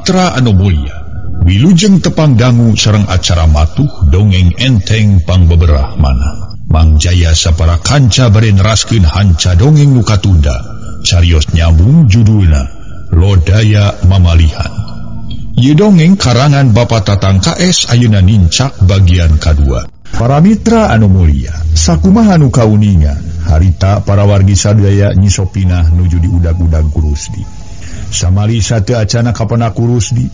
Mitra anu mulya, wilujeng tepang dangu sareng acara matuh dongeng enteng pangbeberah manah. Mang Jaya sapara kanca bade neraskeun hanca dongeng nu katunda. Carios nyambung judulna Lodaya Mamalihan. Ieu dongeng karangan Bapak Tatang KS ayeuna nincak bagian kadua. Para mitra anu mulya, sakumaha nu kauninga, harita para wargi sadaya Nyi Sopinah nuju diudag-udag ku Rusdi. Samalisa teu acana kapana ku Rusdi,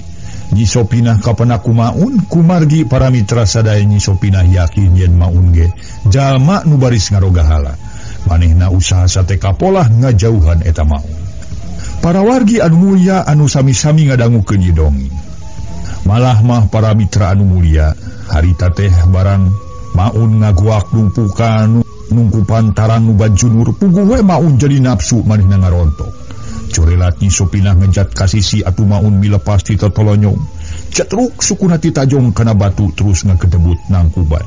Nyi Sopinah kapana ku Maun, kumargi para mitra sadaya Nyi Sopinah yakin yen Maun ge jalma nu baris ngarogahala. Manehna usaha sate kapolah ngajauhan eta Maun. Para wargi anu mulya anu sami-sami ngadangukeun ieu dongeng. Malah mah para mitra anu mulya, harita teh barang Maun ngaguak numpukan nungkupan tarang nu bajunur puguh we Maun jadi nafsu manehna ngarontok. Corelat Nyi Sopinah ngejat ka sisi atuh Maun milepas ti totolonyong. Cetruk sukuna ti tajong kana batu terus ngagedebut nangkuban.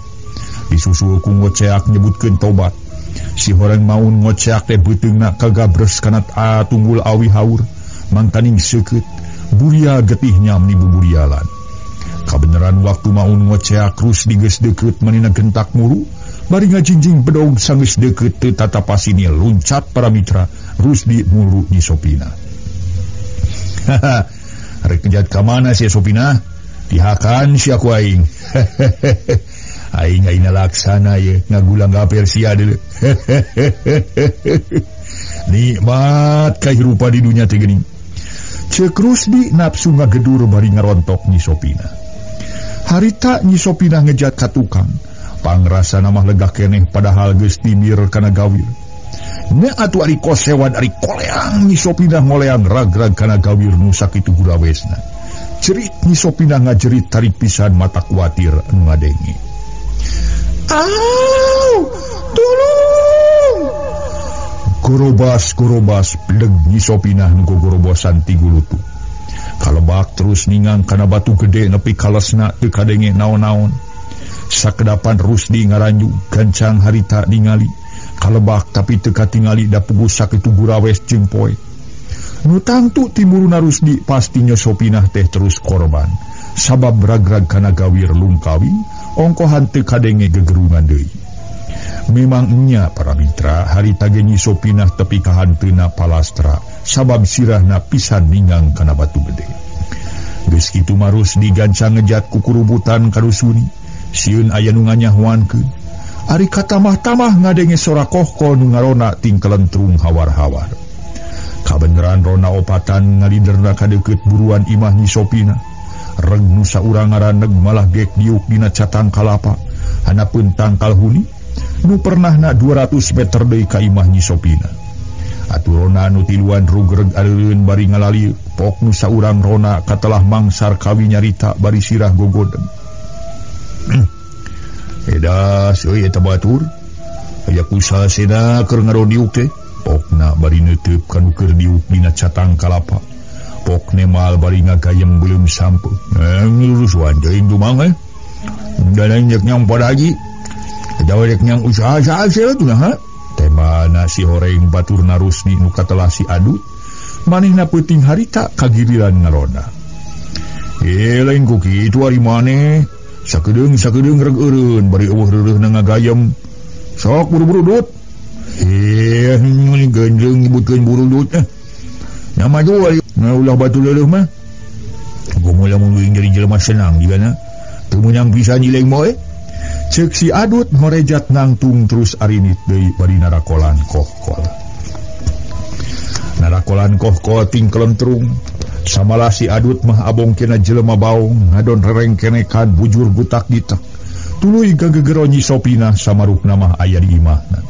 Disusul ku ngoceak nyebutkeun tobat. Si horeng Maun ngoceak teh beuteungna kagabres kana tunggul awi haur mangkaning seukeut buria getihnya meni buburialan. Kabeneran waktu Maun ngoceak Rusdi geus deukeut manehna gentak mulu bari ngajinjing bedog sanggeus deukeut teu tatapasini luncat para mitra Rusdi mulu Nyi Sopinah. Haha, rek ngejat ka mana sia Sopinah? Dihakan sia ku aing. Aing aina laksana ye ngagulang gaper sia deuleu. Nikmat kahirupan di dunya teh geuning. Ceuk Rusdi nafsu ngagedur bari ngarontok Nyi Sopinah. Harita Nyi Sopinah ngejat ka tukang. Pangrasana mah lega keneh padahal geus timir kana gawir. Nya atuh ari kosewan ari koleang Nyi Sopinah ngoleang rag-rag kana gawir nu sakitu gurawesna. Cerit Nyi Sopinah ngajerit tarik pisan mata kuatir nu ngadenge. Au! Tulung! Gorobas-gorobas bleg Nyi Sopinah nu gogorobosan ti gulutu. Kalebak terus ningang kana batu gede nepi kalesna teu kadenge naon-naon. Sakedapan Rusdi ngaranju gancang harita ningali. Kalebak tapi teu katingali da puguh sakitu gurawes jeung poe. Nu tangtu timuruna Rusdi pasti Nyi Sopinah teh terus korban. Sabab ragrag kana gawir lungkawing ongkohan teu kadenge gegerungan deui. Memang nya para mitra harita ge Nyi Sopinah tepi ka hanteuna palastra sabab sirahna pisan ningang kana batu gede. Geus kitu mah Rusdi gancang ngejat ku kurubutan karusuni. Sieun aya nu nganyahoankeun. Ari katamah-tamah ngadenge sora kohko nu ngarona ting kelentrung hawar-hawar. Kabeneran rona opatan ngaliderna ka deukeut buruan imah Nyi Sopinah. Reg nu saurang ngaraneg malah gek diuk dina catang kalapa. Hanapeun tangkal huni nu pernahna 200 meter deui ka imah Nyi Sopinah. Atuh rona nu tiluan rugreg areureun bari ngalalieu. Pok nu saurang rona katelah mangsar kawi nyarita bari sirah gogodeng. Edas euy eta batur. Aya kusaha sena keur ngarodiuk teh. Pokna bari neuteub ka nu keur diuk dina catang kalapa. Pok nemal bari ngagayem beuleum sampeu. Lurusuan teuing dumang eh. Da lain nyang pada haji. Jawa rek nyang usaha saha atuh nah. Temana si horeng baturna Rusdi nu katelah si Adut. Manehna peuting harita kagiriran ngarona. Lain ku kitu ari maneh. Sakedeung-sakedeung reg eureun bari eueuh reureuhna ngagayem. Sok buru-buru dut. Ini genjeng nyebutkeun buru dut eh. Nya maju ari ulah batu leuleum mah. Gomo lamun uing jadi jelema senang jigana. Teu meunang pisan jileng moe. Ceuk si Adut ngorejat nangtung terus arinit deui bari narakolan kohkol. Narakolan kohkol ting kelentrung. Samalah si Adut mah abong kena jelema baong ngadon rerengkenekan bujur butak ditek. Tuluy gagegero Nyi Sopinah samarukna mah aya di imahna.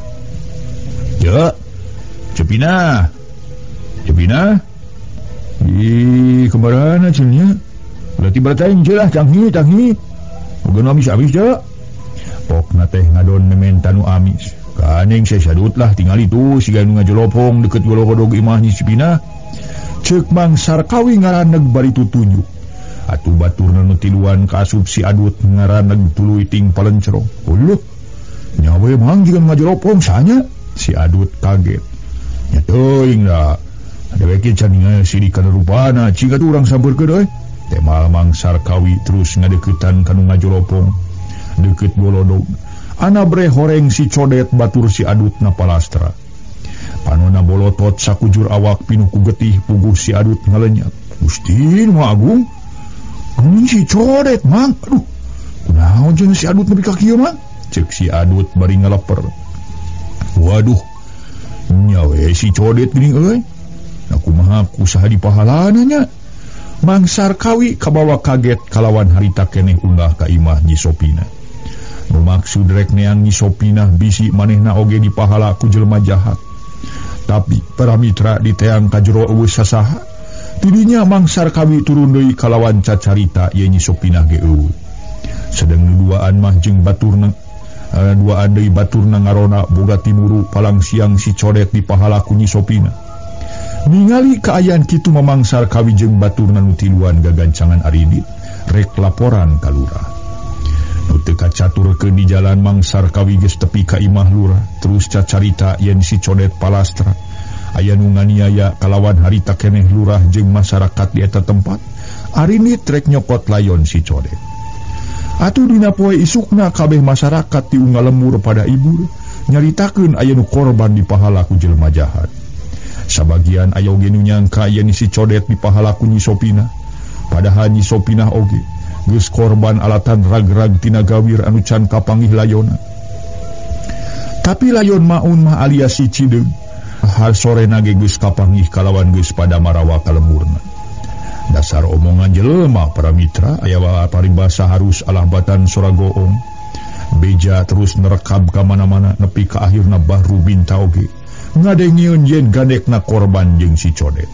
Ya, Cepinah. Cepinah. Ih, kemana cennya? Berarti bertain je lah, tanghi, tanghi. Moga nu amis-amis je. Pokna teh ngadon mementa nu amis. Kaning saya sadut lah tingali tu siga nu ngajolopong deket gologodog imah Nyi Sopinah. Ceuk Mang Sarkawi ngaraneg bari tutunjuk. Atuh baturna nu tiluan kaasup si Adut ngaraneg tuluy ting palencerong. Uluh, nyawe mang jiga ngajoropong sanya. Si Adut kaget. Nya teuing da. Ada weke can ningali sidik kana rupana, cing atuh urang sampeurkeun euy. Temal Mang Sarkawi terus ngadeukeutan ka nu ngajolopong deukeut golodog. Anabre horeng si Codet batur si Adut na palastra. Panona bolotot sakujur awak pinuh ku getih puguh si Adut ngalenyap. Gusti nu Agung, geuning si Codet Mang. Aduh, kunaon jeung si Adut nepi ka kieu Mang? Ceuk si Adut bari ngaleper. Waduh, nya we si Codet geuning euy. Na kumaha ku saha dipahalana nya? Mang Sarkawi kabawa kaget kalawan harita keneh unggah ka imah Nyi Sopina. Nu maksud rek neang Nyi Sopinah bisi manehna oge dipahala ku jelema jahat. Tapi para mitra diteang ka jero eueuh sasaha. Tidinya Mang Sarkawi turun deui kalawan cacarita ye Nyi Sopinah ge eueuh. Sedeng nu duaan mah jeung baturna duaan deui baturna ngarona boga timuru palang siang si Codet dipahala ku Nyi Sopinah. Ningali kaayaan kitu Mamang Sarkawi jeung baturna nu tiluan gagancangan arindit rek laporan ka lurah. Nu teu kacaturkeun di jalan Mang Sarkawi geus tepi ka imah lurah terus cacarita yen si Codet palastra aya nu nganiaya kalawan harita keneh lurah jeung masyarakat di eta tempat. Arindit rek nyokot layon si Codet. Atuh dina poe isukna kabeh masyarakat ti unggal lemur pada ibur nyaritakeun aya nu korban dipahala ku jelema jahat. Sabagian aya oge nu nyangka yen si Codet dipahala ku Nyi Sopinah. Padahal Nyi Sopinah oge geus korban alatan rag-rag tina gawir anu can kapanggih layona. Tapi layon maun mah alias si Cideung hal sorena ge geus kapanggih kalawan geus pada marawa ka lemurna. Dasar omongan jelema para mitra aya paribasa harus alah batan sora goong. Beja terus nerekam ka mana-mana nepi ka akhirna Bahru Binta oge ngadengieun yen gandekna korban jeung si Codet.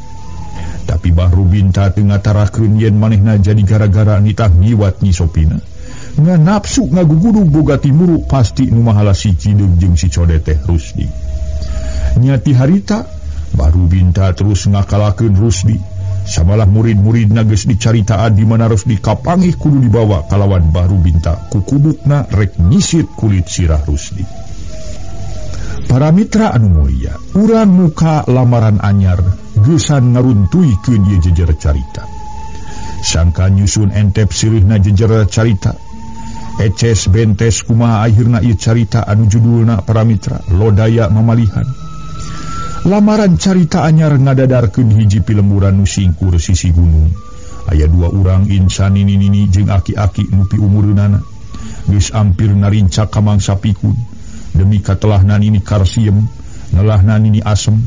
Tapi Bahru Binta teu ngatarakeun yen manehna jadi gara-gara nitah ngiwat Nyi Sopina. Ngan nafsu ngagugudug boga timuru pasti nu mahala si Cideung jeung si Codet teh Rusdi. Nya ti harita Bahru Binta terus ngakalakeun Rusdi. Samalah murid-muridna geus dicaritaan di mana Rusdi kapanggih kudu dibawa kalawan Bahru Binta kukubukna rek nyisit kulit sirah Rusdi. Para mitra anu mulia, urang muka lamaran anyar geusan ngaruntuikeun ieu jejer carita. Sangka nyusun entep sirihna jejer carita. Eces bentes kumaha akhirna ieu carita anu judulna para mitra Lodaya Mamalihan. Lamaran carita anyar ngadadarkeun hiji pilemburan nu singkur sisi gunung. Aya dua urang insan nini-nini jeung aki-aki nu piumureunana. Geus ampir narincak ka mangsa pikun. Demi katelahna nini karsiem, nelahna nini asem.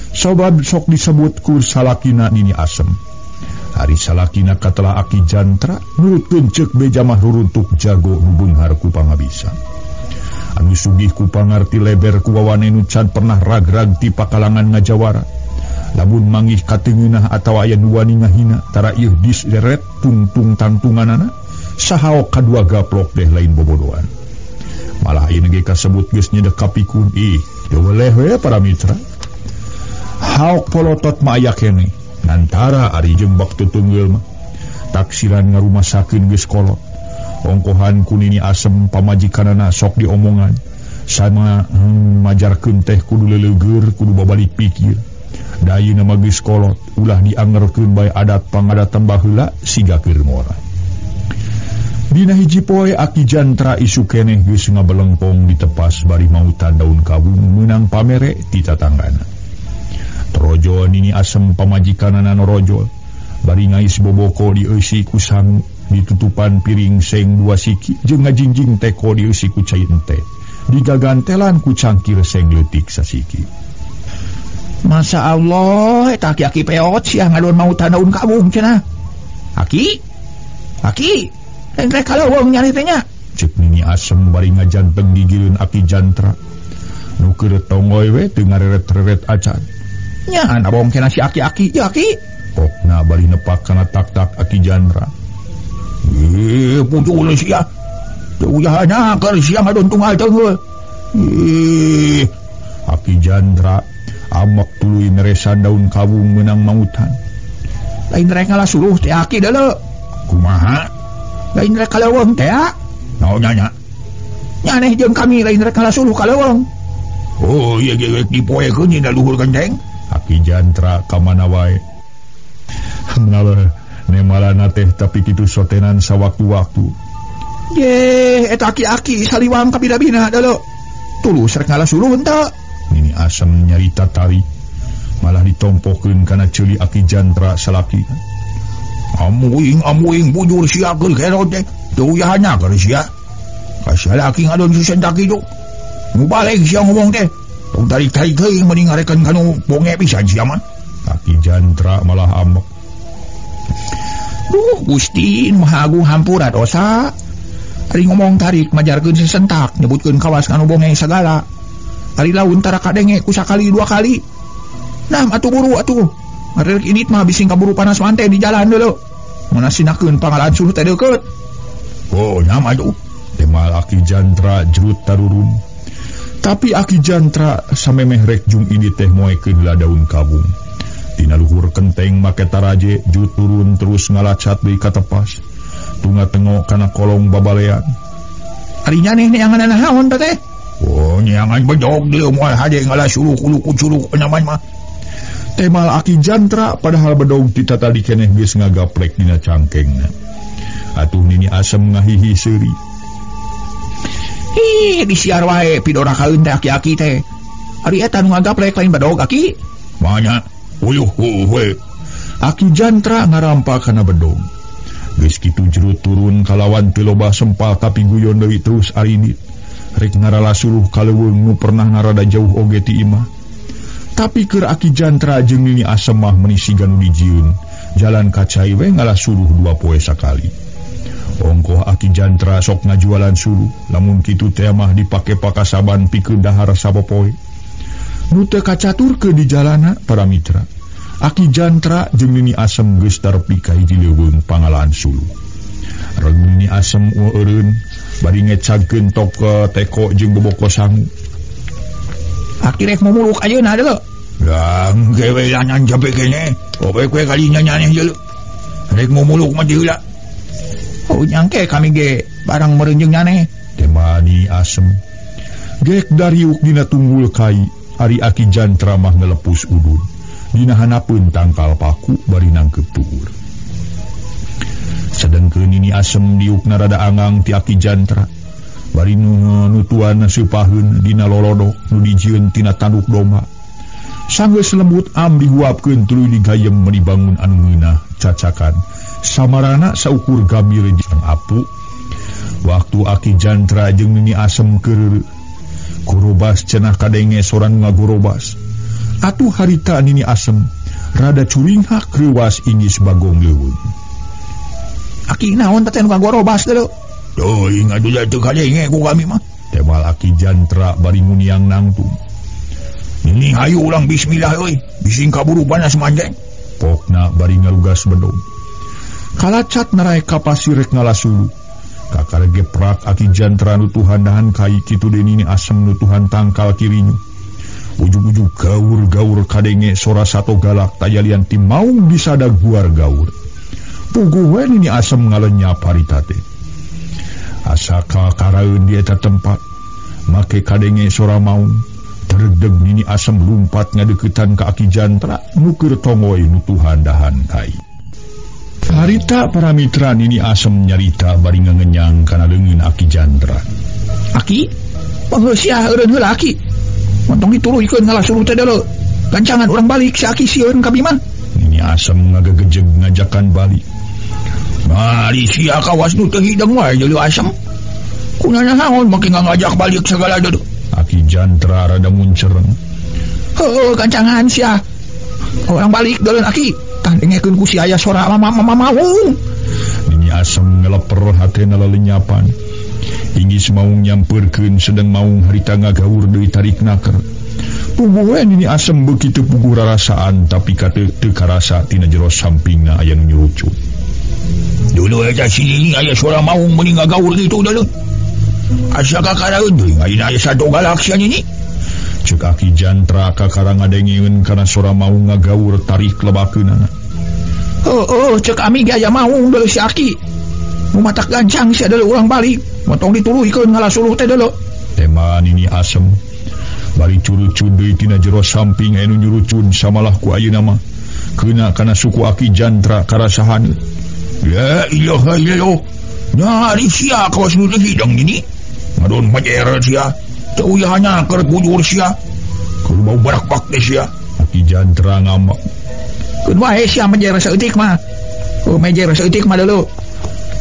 Sobab sok disebut ku salakina nini asem. Hari salakina katelah aki jantra, nurutkeun ceuk beja mah ruruntuk jago nu beunghar ku pangabisa. Anu sugih ku pangarti leber ku wawane nu can pernah rag-rag ti pakalangan ngajawara. Lamun manggih katengeunah atawa aya nu wani ngahina, tara ieu diseret tungtung tangtunganana, sahaok kadua gaplok deh lain bobodoan. Malah ayeuna ge kasebut geus nyedek ka pikun. Ih, teu weleh we para mitra. Haok polotot mah aya keneh. Nantara ari jeung waktu tunggul mah. Taksiran ngarumasakeun geus kolot. Ongkohan ku nini asem pamajikanana sok diomongan. Sama majarkeun teh kudu leuleueur, kudu babalik pikir. Da ayeuna mah geus kolot, ulah diangerkeun bae adat pangadatan baheula siga keur ngora. Dina hiji poe aki jantra isu keneh geus ngabelengkong ditepas bari mautan daun kawung meunang pamere ti tatanggana. Torojo nini asem pamajikanana norojol bari ngais boboko dieusi ku sangu ditutupan piring seng dua siki jeung ngajingjing teko dieusi ku cai ente digagantelan ku cangkir seng leutik sasiki. Masa Allah eta aki-aki peot sia ngadon mautan daun kawung cenah. Aki? Aki? Rek kalawang nyari teh nya. Ceuk nini asem bari ngajanteng digileun aki jantra. Nu keur tonggoy we teu ngareret-reret acan. Nya nabong cenah si aki-aki, ya aki. Pokna bari nepak kana tak-tak aki jantra. Ih, pucul sia. Teu uyahna keur sia ngadon tunggal teunggeul. Ih, aki jantra amek tuluy neresan daun kawung meunang mautan. Lain rek ngalah suluh teh aki deuleu. Kumaha? Lain rek kaleweng teh naon nya nyaneh jeung kami lain rek ngalah suluh kaleweng. Oh ieu ge dipoekeun dina luhur genteng. Aki jantra ka mana wae. Nemalana teh tapi kitu sotenan sawaktu-waktu. Ye, eta aki-aki saliwang kabina-bina deuleu. Tulus rek ngalah suluh henteu. Nini Asem nyarita tarik malah ditompokeun kana ceuli Aki Jantra salaki. Amuing amuing bujur sia keur kerot teh. Teu uyahana keur sia. Kasih laki ngadon susentak kitu. Nu balik sia ngomong teh. Tong tarik-tarik teuing mending ngarekan kanu bonge pisan sia mah. Aki Jantra malah ambek. Duh Gusti Maha Agung hampura dosa. Ari ngomong tarik majarkeun sesentak nyebutkeun kawas kanu bonge sagala. Ari laun tara kadenge ku sakali dua kali. Nah atuh buru atuh. Arek indit mah bising kaburu panas mante di jalan deuleu. Mun sinakeun pangalaan suluh teh deukeut. Oh nyam atuh. Temal Aki Jantra jerut tarurun. Tapi Aki Jantra samemeh rek jung ini teh moekeun heula daun kabung. Tina luhur kenteng make taraje jut turun terus ngalacat deui ka tepas. Tunga tengok kana kolong babalean. Ari nyaneh neangan naon teh? Oh neangan bedog deui moal hade ngalah suluh kulu culuk nyaman mah. Temal Aki Jantra padahal bedog ti tatadi keneh geus ngagaplek dina cangkengna. Atuh Nini Asem ngahihi seuri. Ih, disiar wae pidorakaeun teh aki-aki teh. Ari eta nu ngagaplek lain bedog aki. Banyak. Uyuh we. Aki Jantra ngarampa kana bedog. Geus kitu jero turun kalawan teu loba sempal tapi guyon deui terus arinit. Rek ngarala suluh ka leuweung nu pernah narada jauh oge ti imah. Tapi keur Aki Jantra jeung Nini Asem mah meuni siga nu dijieun. Jalan ka cai we ngalah suluh dua poe sakali. Ongkoh Aki Jantra sok ngajualan suluh, lamun kitu teh mah dipake pakasaban pikeun dahar sapopoe. Nu teu kacaturkeun di jalana para mitra. Aki Jantra jeung Nini Asem geus tarepi ka hiji leuweung pangalaan suluh. Reg Nini Asem eureun bari ngecagkeun tok teko jeung boboko sangu. Aki rek mumuluk ayeuna deuleu. Yang gewe lanyan jabe kene, ope kowe kali nyanyaneh deuleu. Rek mumuluk mah di heula. Oh nyangke kami ge barang merenjeng nyaneh. Temani Asem. Gek dariuk dina tunggul kai, ari Aki Jantra mah ngelepus udud. Dina hanapeun tangkal paku bari nangkep tuur. Sedengkeun Nini Asem diukna rada angang ti Aki Jantra. Bari nutuan seupaheun dina lolodok nu dijieun tina tanduk domba. Sanggeus lembut am dihuapkeun tuluy digayem meuni bangun anu ngeunah cacakan. Samarana saukur gamir jeung apu. Waktu Aki Jantra jeung Nini Asem keur gorobas cenah kadenge soran ngagorobas. Atuh harita Nini Asem rada curinghak reuwas inggis bagong leuweung. Aki naon teh nu ngagorobas deuleu? Teuing atuh teu kadenge ku kami mah. Temal Aki Jantra bari muniang nangtung. Nini hayu ulang bismillah euy, bising kaburu panas manjeng. Pokna bari ngalugas bedog. Kalacat narae ka pasir rek ngalasulu. Kakara geprak Aki Jantra nutuhan dahan kai kitu deui Nini Asem nutuhan tangkal kirinyu. Ujug-ujug gaur-gaur kadenge sora sato galak tajalian ti maung disada guar gaur. Puguh we Nini Asem ngalenyap harita teh. Asa kakaraeun di eta tempat make kadenge sora maung. Teredeg Nini Asem lumpat ngadeuketan ka Aki Jantra nu keur tongoy nutuhan dahan kai. Harita para mitra Nini Asem nyarita bari ngangenyang kana leungeun Aki Jantra. Aki, panggeus sia eureun heula Aki. Montong dituluykeun ngalah suluh teh deuleu. Gancangan urang balik si Aki sieun kami mah. Nini Asem ngagegejeg ngajakan balik. Mari sia kawas nu teu hideng wae deuleu Asem. Kunana naon make ngajak balik segala deuleu. Aki Jantra rada muncereng. Heuh, gancangan sia. Urang balik deuleu Aki. Tah dengekeun ku si aya sora mama maung. Nini Asem ngeleper hatena lelenyapan. Inggis maung nyampeurkeun sedeng maung harita ngagaur deui tarik naker. Puguh we Nini Asem beuki teu puguh rarasaan tapi kate teu karasa tina jero sampingna aya nu nyurucut. Dulu eta si Nini aya sora maung meuni ngagaur kitu deuleu. Asa kakaraeun deui ayeuna aya sato galak sia Nini. Ceuk Aki Jantra kakara ngadengeun kana sora maung ngagaur tarik lebakeunana. Heueuh, ceuk ami ge aya maung deuleu si Aki. Nu matak gancang sia deuleu urang balik. Montong dituluykeun ngalah suluh teh deuleu. Tema Nini Asem bari curucun deui tina jero samping anu nyurucun samalah ku ayeuna mah. Keuna kana suku Aki Jantra karasahan. Ya ilaha illallah. Nyari sia kawas nu teu hidang ini. Ngadon majer sia. Teu uyahnya keur bujur sia. Keur bau barakbak teh sia. Aki Jantra ngambek. Keun wae sia majer saeutik mah. Oh mejer saeutik mah deuleu.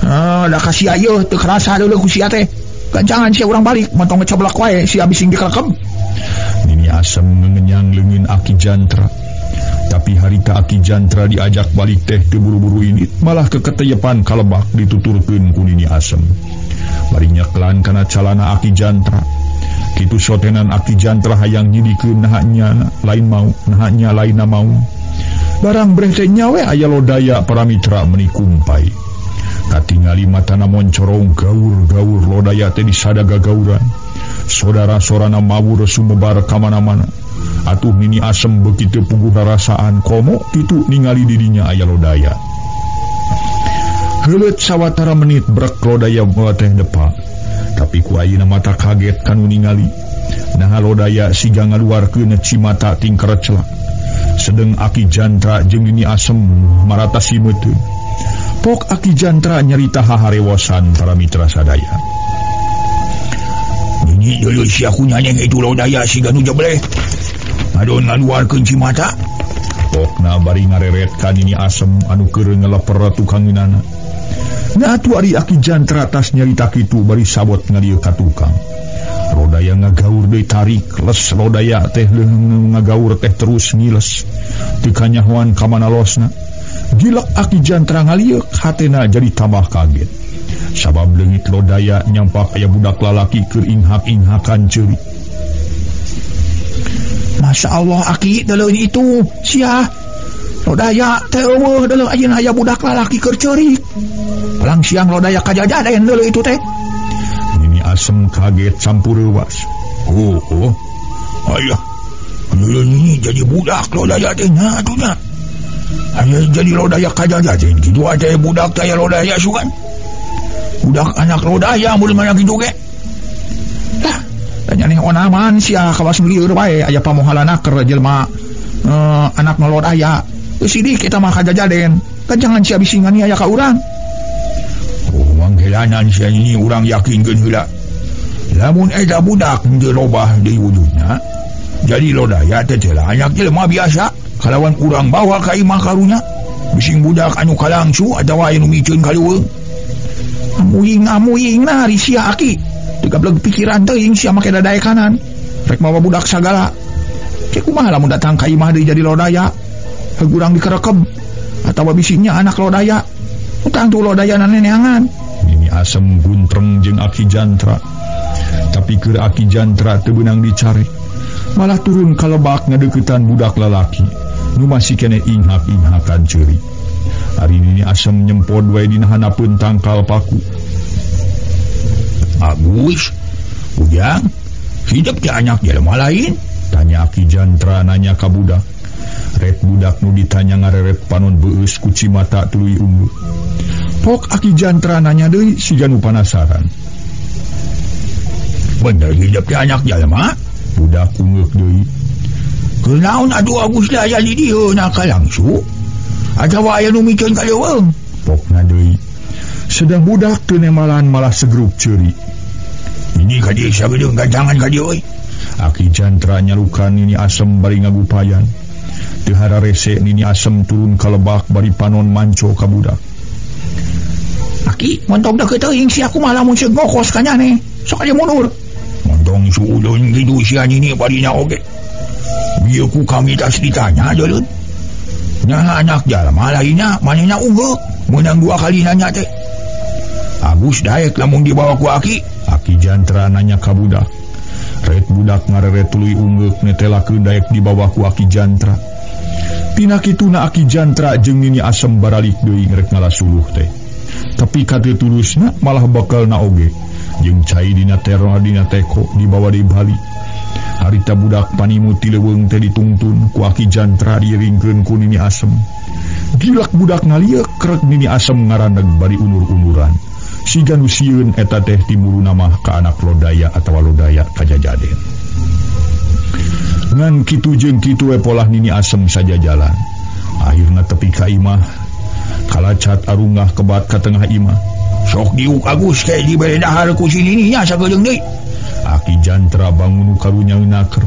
Ah, da ka sia ieu teu karasa deuleu ku sia teh. Gancangan sia urang balik, montong ngeceblak wae sia bising dikelekem. Nini Asem ngengenyang leungeun Aki Jantra. Tapi harita Aki Jantra diajak balik teh teu buru-buru ini, malah keketeyepan kalebak dituturkeun ku Nini Asem. Bari nyeklan kana calana Aki Jantra. Kitu sotenan Aki Jantra hayang nyidikeun naha nya lain mau, naha nya lainna mau. Barang breh teh nya we aya lodaya para mitra meuni kumpai. Katingali matana moncorong gaur-gaur lodaya teh disada gagauran. Saudara-sorana mawur sumebar kamana-mana. Atuh Nini Asem begitu puguh rarasaan komo kitu ningali dirinya aya lodaya. Heuleut sawatara menit brek lodaya teh depa. Tapi ku ayeuna mata kaget kanu ningali. Naha lodaya siga ngaluarkeun cimata tingker celak. Sedeng Aki Jantra jeung Nini Asem marata simeuteun. Pok Aki Jantra nyarita haharewosan para mitra sadaya. Nini deuleu sia ku nyanyeng itu lodaya siga nu jebleh. Ngadon ngaluarkeun cimata. Pokna bari ngareret ka Nini Asem anu keur ngeleper tukangeunana. Nah atuh ari Aki Jantra tas nyarita kitu bari sabot ngalieu ka tukang. Lodaya ngagaur deui tarik, les lodaya teh ngagaur teh terus ngiles. Teu kanyahoan ka mana losna. Gilek Aki Jantra ngalieuk hatena jadi tambah kaget. Sabab leungit lodaya nyampak aya budak lalaki keur inghak-inghakan ceurik. Masya Allah Aki deuleu itu sia. Lodaya teh eueuh deuleu ayeuna aya budak lalaki keur ceurik. Palang siang lodaya kajajaden deuleu itu teh. Nini Asem kaget campur reuwas. Oh, oh. Ayah. Deuleu ini jadi budak lodaya teh nya atuh nya. Aya jadi lodaya kajajaden kitu teh budak teh lodaya sugan. Budak anak lodaya mun mana kitu ge. Lah, nyaneh onaman sia kawas nu lieur wae aya pamohalana keur jelema anak lodaya. Sidik eta mah kajajaden. Kancangan sia bisi nganiaya ka urang. Oh, manggelanan sia ini urang yakinkeun heula. Lamun eta budak henteu robah deui wujudna, jadi lodaya teh teh anak jelema biasa. Kalawan urang bawa ka imah karunya. Bising budak anu kalangsu atawa anu miceun ka leuweung. Amuing-amuing na ari sia Aki. Teu gableg pikiran teuing sia make dadaekanan. Rek mawa budak sagala. Cek kumaha lamun datang ka imah deui jadi lodaya. Heug urang dikerekem atawa bisinya anak lodaya. Utang tu lodaya neneangan. Nini Asem guntreng jeung Aki Jantra. Tapi keur Aki Jantra teu beunang dicare. Malah turun ka lebak ngadeuketan budak lalaki nu masih keneh inghak-inghakan ceurik. Ari Nini Asem nyempod wae dina handapeun tangkal paku. Agus, Ujang, hidup teh anak jelema lain? Tanya Aki Jantra nanya ka budak. Rek budak nu ditanya ngareret panon beueus ku cimata tuluy unggul. Pok Aki Jantra nanya deui siga nu panasaran. Bener hidup teh anak jelema? Budak ungeuk deui. Kunaon atuh Agus teh aya di dieu na kalangsu? Atawa aya nu miceun ka leuweung? Pokna deui. Sedang budak teu nemalan malah segrup ceurik. Ini ka dieu sagedeung gancangan ka dieu euy. Aki Jantra nyalukan Nini Asem bari ngagupayan. Teu hararese Nini Asem turun ka lebak bari panon manco ka budak. Aki, montong deukeut teuing sia kumaha lamun seug ngokos ka nyane. Sok aja mundur. Montong suudon kitu sia nini barina oge. Bieu ku kami tas ditanya deuleu. Nyaha anak jalma lainna manehna unggeuh meunang dua kali nanya teh. Agus daek lamun dibawa ku Aki. Aki Jantra nanya ka budak. Ret budak ngareret tuluy ungeuk netelakeun daek dibawa ku Aki Jantra. Tina kituna Aki Jantra jeung Nini Asem baralik deui rek ngalasuluh teh. Tapi kate tulusna malah bakalna oge. Jeung cai dina terna dina teko dibawa deui balik. Harita budak panimu ti leuweung teh ditungtun ku Aki Jantra diiringkeun ku Nini Asem. Gilak budak ngalieuk krek Nini Asem ngaraneg bari unur-unuran. Siga nu sieun eta teh timuruna mah ka anak lodaya atawa lodaya kajajaden. Ngan kitu jeung kitu we polah Nini Asem saja jalan. Akhirna tepi ka imah. Kalacat arungah kebat ka tengah imah. Sok diuk Agus teh dibere dahar ku si Nini nya sakedeung deui. Aki Jantra bangun karunya naker.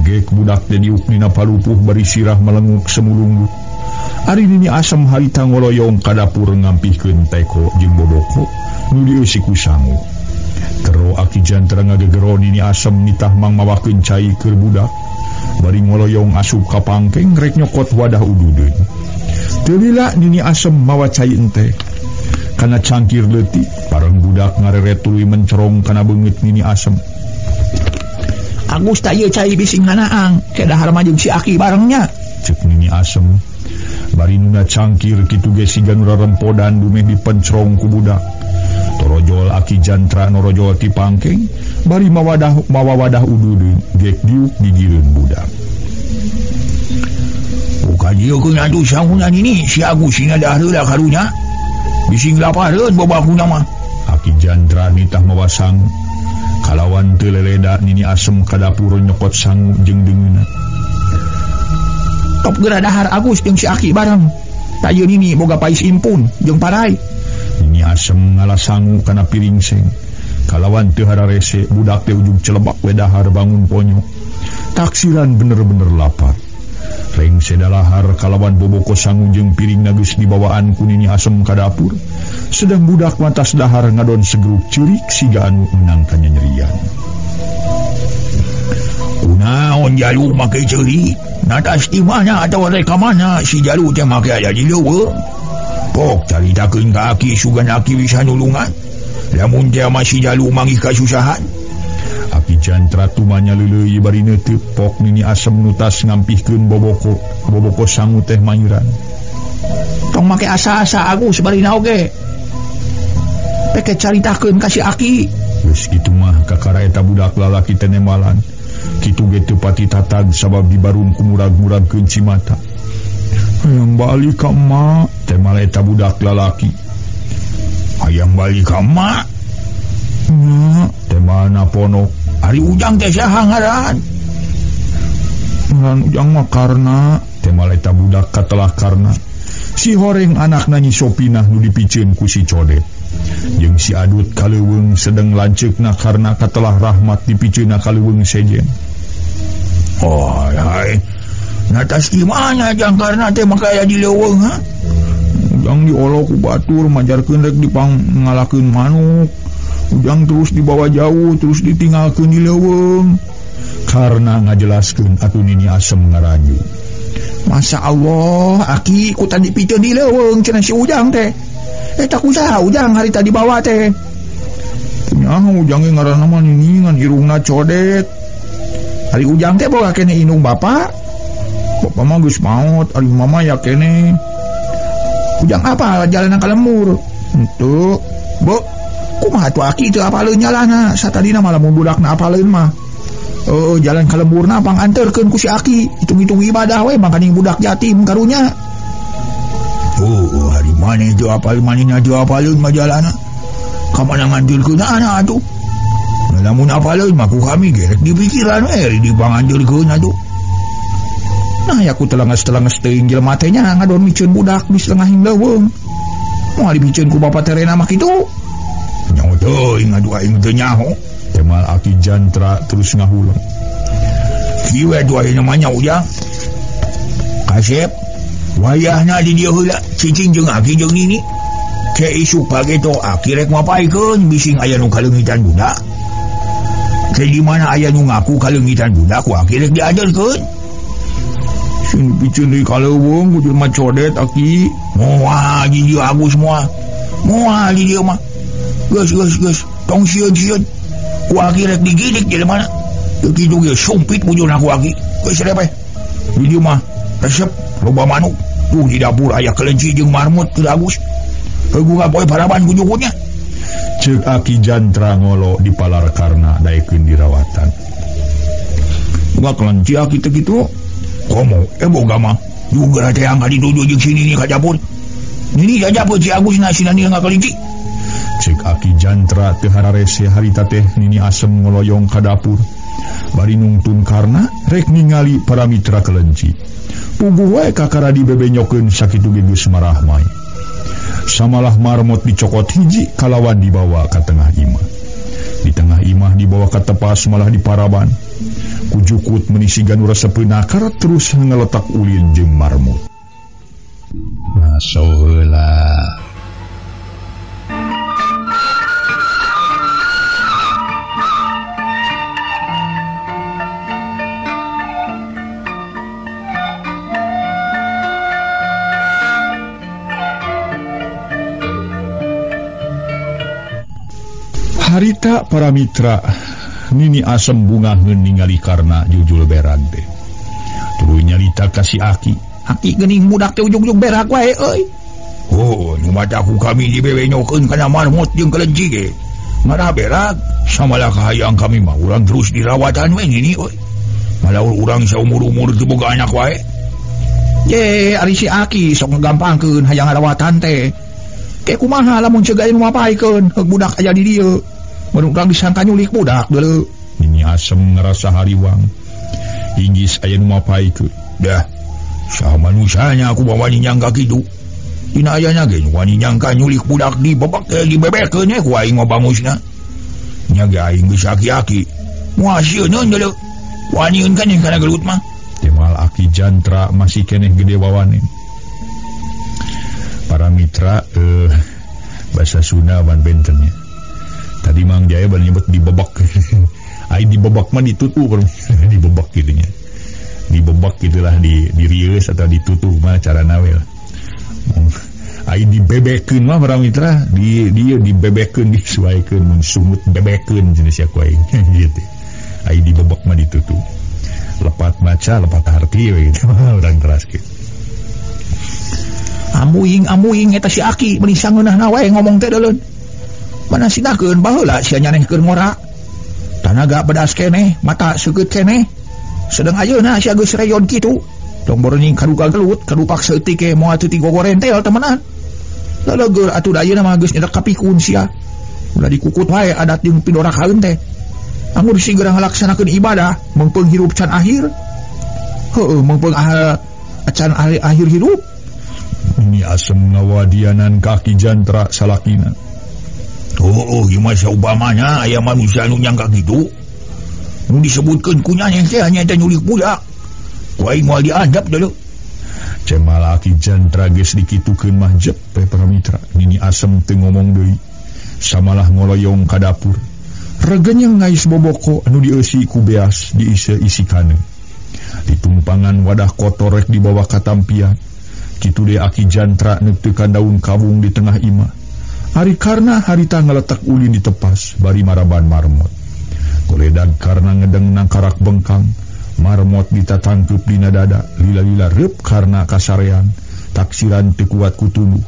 Gek budak teh diuk dina palupuh bari sirah melenguk semulunggut. Ari Nini Asem harita ngoloyong ka dapur ngampihkeun teko jeung boboko nu dieusi ku sangu. Tero Aki Jantra ngagegero Nini Asem nitah mangmawakeun cai keur budak. Bari ngoloyong asup ka pangkeng rek nyokot wadah ududeun. Teu lila Nini Asem mawa cai ente. Kana cangkir leutik pareng budak ngareret tuluy mencerong kana beungeut Nini Asem. Agus tak ieu cai bising nganaang, ke dahar mah jeung si Aki barengnya. Ceuk Nini Asem. Bari nuna cangkir kitu ge siga nu rarempodan dumeh dipencrong ku budak. Torojol Aki Jantra norojol ti pangkeng bari mawa wadah ududeun gek diuk digireun budak. Buka dieu keun atuh sanguna Nini, si Agus sina dahar heula karunya. Bising lapareun bobakuna mah. Aki Jantra nitah mawa sangu. Kalawan teu leleda Nini Asem ka dapur nyokot sangu jeung deungeunna. Top geura dahar Agus jeung si Aki bareng. Ta ieu Nini boga pais impun jeung parai. Nini Asem ngala sangu kana piring seng. Kalawan teu hararese budak teh ujug celebak we dahar bangun ponyo. Taksiran bener-bener lapar. Rengse dalahar kalawan boboko sangu jeung piring geus dibawaan ku Nini Asem ka dapur. Sedang budak matas dahar ngadon segeruk ceurik siga anu meunang kanyanyerian. Kunaon jalu make ceurik? Natas di mana atau rek ka mana si jalu teh make aya di leuweung. Pok caritakeun ka Aki sugan Aki bisa nulungan. Lamun teh mah si jalu manggih kasusahan. Aki Jantra tumanya leuleuy bari neuteup pok Nini Asem nutas ngampihkeun boboko sangu teh mayuran. Tong make asa-asa Agus barina oge. Peke caritakeun ka si Aki. Geus kitu mah kakara eta budak lalaki teh nemalan. Kitu ge teu pati tatag sabab dibarung ku murag-muragkeun cimata. Hayang balik ka emak, teh malah eta budak lalaki. Hayang balik ka emak. Nya, teh mana ponok. Ari Ujang teh saha ngaran? Ngaran Ujang mah Karna, teh malah eta budak katelah Karna. Si horeng anakna Nyi Sopinah nu dipiceun ku si Codet. Jeung si Adut kaleuweung sedeng lanceukna Karna katelah Rahmat dipiceunna kaleuweung sejen. Oh, hai. Natas di mana jang Karna teh maka aya di leuweung ha? Ujang diolok ku batur majarkeun rek dipang ngalakeun manuk. Ujang terus dibawa jauh terus ditinggalkeun di leuweung. Karna ngajelaskeun atuh Nini Asem ngaranyu. Masya Allah, Aki ku tadi piceun di leuweung cenah si Ujang teh. Eta ku saha Ujang harita dibawa teh? Kunyaha Ujang ge ngaranna mah Nini ngan irungna codet. Ari Ujang teh boga keneh indung bapa? Bapa mah geus maot, ari mama ya keneh. Ujang apa jalanan ka lembur? Henteu. Bo, kumaha tuh Aki teu apaleun jalana? Satadina mah lamun budakna apaleun mah. Jalan ka lemburna panganterkeun ku si Aki, hitung-hitung ibadah we makaning budak yatim karunya. Oh, hari mana teu apaleun manehna teu apaleun mah jalana. Ka mana nganjurkeun anak atuh? Lamun apaleun mah ku kami ge rek dipikiran we dipanganjurkeun atuh. Nah, ya ku telenges-telenges teuing jelema teh nya ngadon miceun budak di setengahing leuweung. Moal dipiceun ku bapa terena mah kitu. Nyaho teuing atuh aing teu nyaho. Temal Aki Jantra terus ngahuleng. Kieu we atuh ayeuna mah nya Ujang. Kasep wayahna di dieu heula cicing jeung Aki jeung Nini. Ke isuk pageto Aki rek mapaikeun bising aya nu kaleungitan budak. Ke di mana aya nu ngaku kaleungitan budak ku Aki rek diajarkeun. Sing dipiceun deui ka leuweung ku jelema codet Aki. Moal di dieu Agus moal. Moal di dieu mah. Geus geus geus tong sieun-sieun. Ku Aki rek digidik jelema na. Teu kitu ge sumpit bujurna ku Aki. Geus repeh. Di dieu mah resep loba manuk. Tuh di dapur aya kelenci jeung marmut keur Agus. Heuguh poe paraban ku jukutnya. Ceuk Aki Jantra ngolo di palar Karna daekeun dirawatan. Boga kelenci Aki teh kitu. Komo boga mah juga teh yang dituju jeung si Nini ka dapur. Nini jajapun si Agus na si Nini ngakelinci. Ceuk Aki Jantra teu hararese harita teh Nini Asem ngoloyong ka dapur. Bari nungtun Karna rek ningali para mitra kelenci. Puguh wae kakara dibebenyokeun sakitu ge geus marahmai. Samalah marmot dicokot hiji kalawan dibawa ka tengah imah. Di tengah imah dibawa ka tepas malah diparaban. Kujukut menisi ganu resepeun akar terus ngeletak ulin jeung marmut. Ngaso heula. Harita para mitra Nini Asem bungaheun ningali karna jujul berag teh. Tuluy nyarita ka si Aki. Aki geuning budak teh ujug-ujug berak wae euy. Oh, nu mata ku kami dibebenyokeun kana marmot jeung kelenci ge. Marah berak, samalah kahayang kami mah urang terus dirawatan we nini euy. Malah urang saumur-umur teu boga anak wae. Ye, ari si Aki sok ngagampangkeun hayang ngarawatan teh. Ke kumaha lamun ceuk aya nu mapaikeun heug budak aya di dieu. Mun urang disangka nyulik budak deuleu. Nini Asem ngerasa hariwang. Inggis aya nu mapaikeun. Dah, saha manusanya aku wani nyangka kitu. Dina ayana ge wani nyangka nyulik budak di bebek dibebekeun ku aing mah bangusna. Nya ge aing geus aki-aki. Moal sieun deuleu. Waniun kan kana gelut mah. Temal Aki Jantra masih keneh gede wawane. Para mitra bahasa Sunda ban bentennya. Tadi Mang Jaya ban nyebut dibebek. Ai dibebek mah ditutup dibebek gitu nya. Dibebek gitulah di dirius atau ditutup mah cara nawel. Ai dibebekeun mah para mitra di dia dibebekeun disuaikeun mun sumut bebekeun jenis sia ku aing gitu. Ai dibebek mah ditutup. Lepat maca lepat harti we gitu urang teraskeun. Amuing-amuing eta si Aki meuni sangeunahna wae ngomong teh deuleun. Mana sinakeun baheula sia nyanehkeun ngora. Tanaga bedas keneh, mata seukeut keneh. Sedeng ayeuna sia geus reyon kitu. Tong boroning kaduga gelut, kadupak saeutik ge moal teu tigogorentel temenan. Leleugeur atuh da ayeuna mah geus nyedak kapikun sia. Ulah dikukut wae adat jeung pidorakaeun teh. Anggur sigera ngalaksanakeun ibadah, meungpeung hirup can akhir. Heueuh, meungpeung can akhir hirup. Nini Asem ngawadianan kaki Jantra salakina. Oh, ieu mah saupamana aya manusia nu nyangka kitu. Nu disebutkeun ku nyaneh teh nyaeta nyulik budak. Ku aing moal diandap deuleu. Cemal Aki Jantra geus dikitukeun mah jep we para mitra. Nini Asem teu ngomong deui. Samalah ngoloyong ka dapur. Regenyeng ngais boboko anu dieusi ku beas diisi-isi kaneun. Ditumpangan wadah kotor rek dibawa ka tampian. Kitu deui Aki Jantra neuteukan daun kawung di tengah imah. Ari karna harita ngaletak ulin di tepas bari maraban marmot. Koledag karna ngedeng nangkarak bengkang, marmot ditatangkeup dina dada, lila-lila reup karna kasarean, taksiran teu kuat ku tunduh.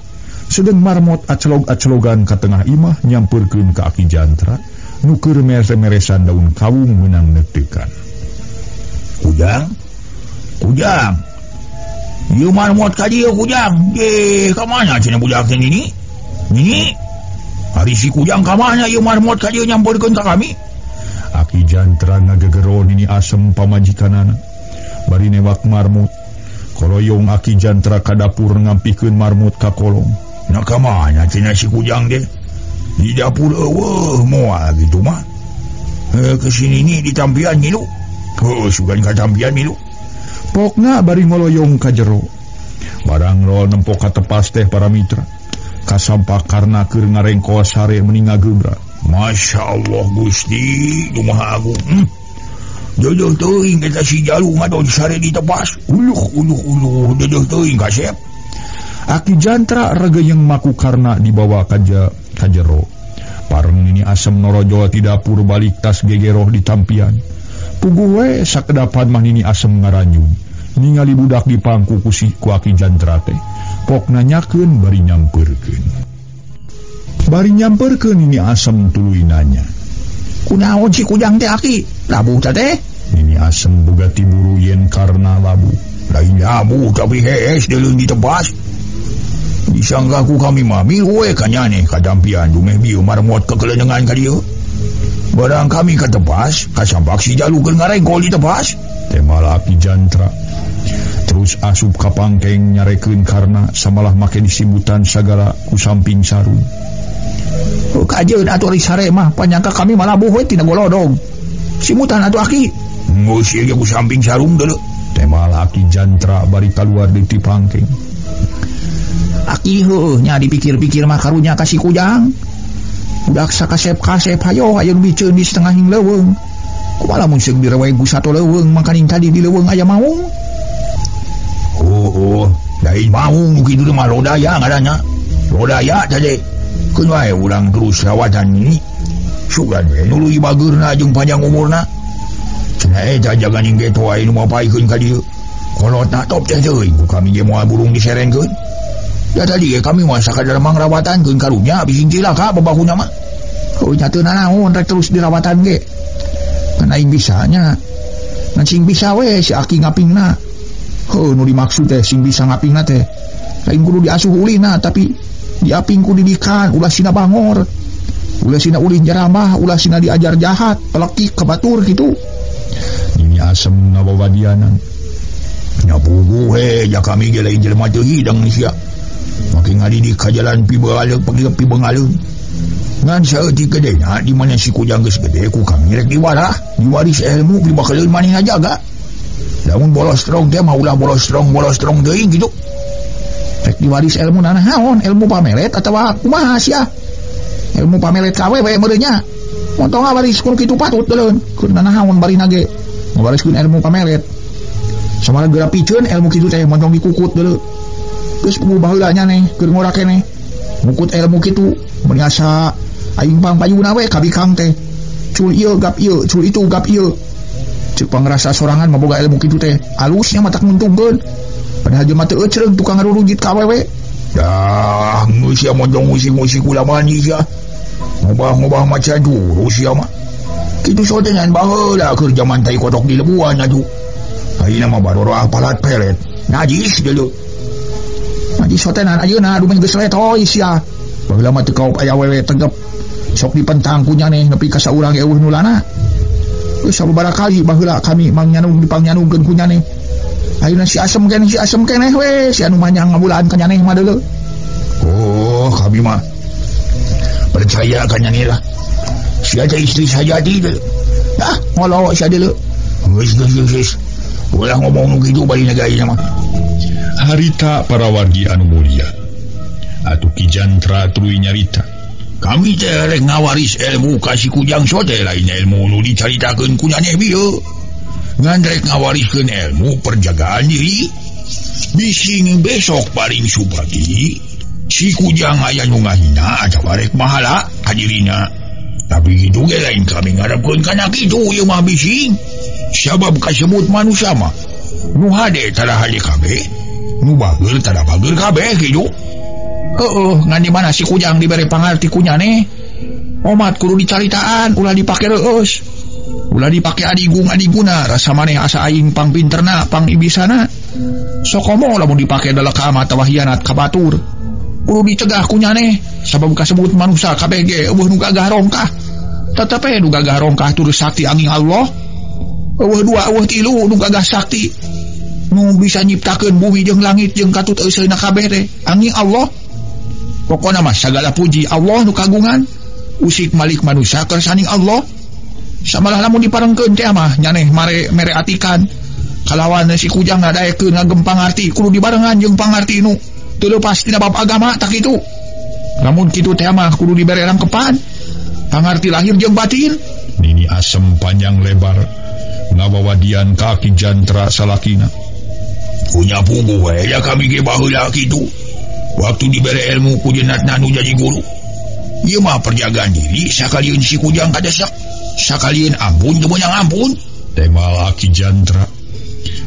Sedeng marmot acelog-acelogan ka tengah imah nyampeurkeun ka Aki Jantra, nu keur mere-meresan daun kawung meunang neuteukan. Kujang, kujang. Ieu marmot ka dieu kujang. Ye, ka mana cenah budak teh nini? Nini, hari si kujang ka mana ieu marmot ka dieu nyampeurkeun ka kami? Aki Jantra ngagegero Nini Asem pamajikanana. Bari newak marmut. Koloyong Aki Jantra ka dapur ngampikeun marmut ka kolong. Nah ka mana cenah si kujang teh? Di dapur eueuh moal kitu mah. Ke sini ni di tampian milu. Heuh, sugan ka tampian milu. Pokna bari ngoloyong ka jero. Barang rol nempo ka tepas teh para mitra. Kasampak karna keur ngarengko sare meni ngagebra. Masya Allah Gusti, kumaha agung. Deudeuh teuing eta si jalu ngadon sare di tepas. Uluh uluh uluh deudeuh teuing kasep. Aki Jantra regeyeng maku karna dibawa ka jero. Pareng Nini Asem norojol ti dapur balik tas gegeroh di tampian. Puguh we sakedapan mah Nini Asem ngaranyun. Ningali budak dipangku ku si ku Aki Jantra teh. Pok nanyakeun bari nyampeurkeun. Bari nyampeurkeun Nini Asem tuluy nanya. Kunaon si kujang teh Aki? Labuh teh teh? Nini Asem boga tiburu yen karna labuh. Lain labuh tapi hees deuleuh ditebas. Disangka ku kami mah milu we ka nyaneh ka tampian dumeh bieu marmot kekelenengan ka dieu. Barang kami ka tepas, kasampak si jalu keur ngarengkol di tepas. Temal Aki Jantra. Terus asup ka pangkeng nyarekeun karna samalah make disibutan sagala ku samping sarung. Oh, kajeun atuh ari sare mah panyangka kami malabuh we tina golodong. Simutan atuh aki. Geus ieu ku samping sarung deuleu. Temal Aki Jantra bari kaluar deui ti pangkeng. Aki heueuh nya dipikir-pikir mah karunya ka si Kujang. Budak sakasep-kasep hayo aya nu biceun di setengahing leuweung. Kumaha lamun seung direweg ku sato leuweung mangkaning tadi di leuweung aya maung. Oh, lain maung nu kitu mah lodaya ngaranna. Lodaya tadi. Keun wae urang terus rawatan ini. Sugan we nuluy bageurna jeung panjang umurna. Cenah eta jaganing geto wae nu mapaikeun ka dieu. Kolotna top teh teuing ku kami ge moal burung diserenkeun. Da tadi ge kami mah sakadar mangrawatan keun karunya bising cilaka babahuna mah. Oh, nya teu nanaon rek terus dirawatan ge. Kan aing bisanya. Ngan sing bisa we si aki ngapingna. Heuh nu dimaksud teh sing bisa ngapingna teh. Lain kudu diasuh ulina tapi diaping ku didikan ulah sina bangor. Ulah sina ulin jaramah, ulah sina diajar jahat, pelekik ka batur kitu. Nini Asem ngawawadianan. Nya puguh he ja kami ge lain jelema teu hidang sia. Make ngadidik ka jalan pibealeuk pibengaleung. Ngan saeutik gedena di mana si Kujang geus gede ku kami rek diwarah, diwaris ilmu dibakaleun manehna jaga. Lamun bolos strong teh mah ulah bolos strong teuing kitu. Rek diwaris ilmu nanaon, ilmu pamelet atawa kumaha sia? Ilmu pamelet ka awewe meureun nya. Montong ngawaris kudu kitu patut deuleun. Keur nanaon barina ge ngawariskeun ilmu pamelet. Samara geura piceun ilmu kitu teh montong dikukut deuleu. Geus kudu baheula nya neh keur ngora keneh. Ngukut ilmu kitu mun asa aing pangpayuna we ka bikang teh. Cul ieu gap ieu, cul itu gap ieu. Ceuk pangrasa sorangan mah boga ilmu kitu teh alusnya matak nguntungkeun. Padahal jelema teu eucreung tukang ngarurujit ka awewe. Dah geus sia montong usik-usik ulama ni sia. Ngobah-ngobah maca jurus sia mah. Kitu sotengan baheula keur jaman tai kotok di lebuan atuh. Ayeuna mah baroroah palat pelet. Najis deuleu. Najis sotenan ayeuna dumen geus letoy sia. Baheula mah teu kaop aya awewe tegep. Sok dipentang ku nyaneh nepi ka saurang eueuh nulana. Geus sababaraha kali baheula kami mangnyanung dipangnyandungkeun ku nyaneh. Ayeuna si Asem keneh we si anu manyang ngabulaan ka nyaneh mah deuleu. Oh, kami mah percaya ka nyaneh lah. Sia teh istri sajati deuleu. Dah ngolo sia deuleu. Geus geus geus. Ulah ngomong nu kitu bari nagayna mah. Harita para wargi anu mulia. Atuh Ki Jantra tuluy nyarita. Kami teh rek ngawaris ilmu ka si Kujang sote lain ilmu nu dicaritakeun ku nyaneh bieu. Ngan rek ngawariskeun ilmu perjagaan diri. Bising besok paling subagi si Kujang aya nu ngahina atawa rek mahala ka dirina. Tapi kitu ge lain kami ngarepkeun kana kitu ieu mah bising. Sabab kasebut manusia mah nu hade tara hade kabeh, nu bager tara bager kabeh kitu. Heueuh, ngan di mana si Kujang dibere pangarti ku nyaneh. Omat kudu dicaritaan, ulah dipake reueus. Ulah dipake adigung-adiguna, rasa maneh asa aing pangpinterna, pangibisana. Sokomo lamun dipake dalekam atawa hianat ka batur. Kudu dicegah ku nyaneh, sabab kasebut manusia kabeh ge eueuh nu gagah rongkah. Tetep we nu gagah rongkah turus sakti angin Allah. Eueuh dua eueuh tilu nu gagah sakti. Nu bisa nyiptakeun bumi jeung langit jeung katut euseuna kabeh teh angin Allah. Pokona mah sagala puji Allah nu kagungan. Usik malik manusia kersaning Allah. Samalah lamun diparengkeun teh mah nyaneh mare mere atikan. Kalawan si Kujang ngadaekeun ngagem pangarti kudu dibarengan jeung pangarti nu teu leupas tina bab agama tak kitu. Lamun kitu teh mah kudu dibere rangkepan. Pangarti lahir jeung batin. Nini Asem panjang lebar ngawawadian ka Ki Jantra salakina. Punya puguh we ya kami ge baheula kitu. Waktu dibere ilmu ku jenatna nu jadi guru. Ieu mah perjagaan diri sakalieun si Kujang kadesak. Sakalieun ampun teu meunang ampun. Temal Aki Jantra.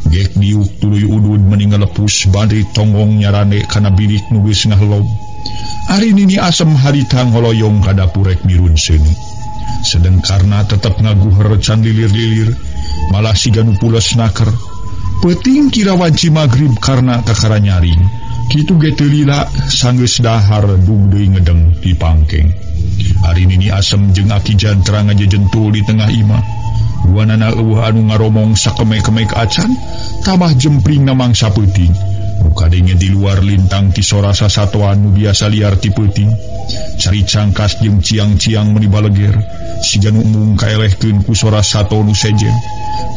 Gek diuk tuluy udud meni ngalepus bari tonggong nyarane kana bilik nu geus ngahelob. Ari Nini Asem harita ngoloyong ka dapur rek mirun seuni. Sedeng karna tetep ngaguher can lilir-lilir, malah siga nu pules naker. Peuting kira wanci magrib karna kakara nyaring. Kitu ge teu lila sanggeus dahar dug deui ngedeng di pangkeng. Ari Nini Asem jeung Aki Jantra ngajejentul di tengah imah. Duanana eueuh anu ngaromong sakemek-kemek acan, Tambah jempring na mangsa peuting. Nu kadenge di luar lintang ti sora sasatoan nu biasa liar ti peuting. Cari cangkas jeung ciang-ciang meuni baleger. Siga nu embung kaelehkeun ku sora sato nu sejen.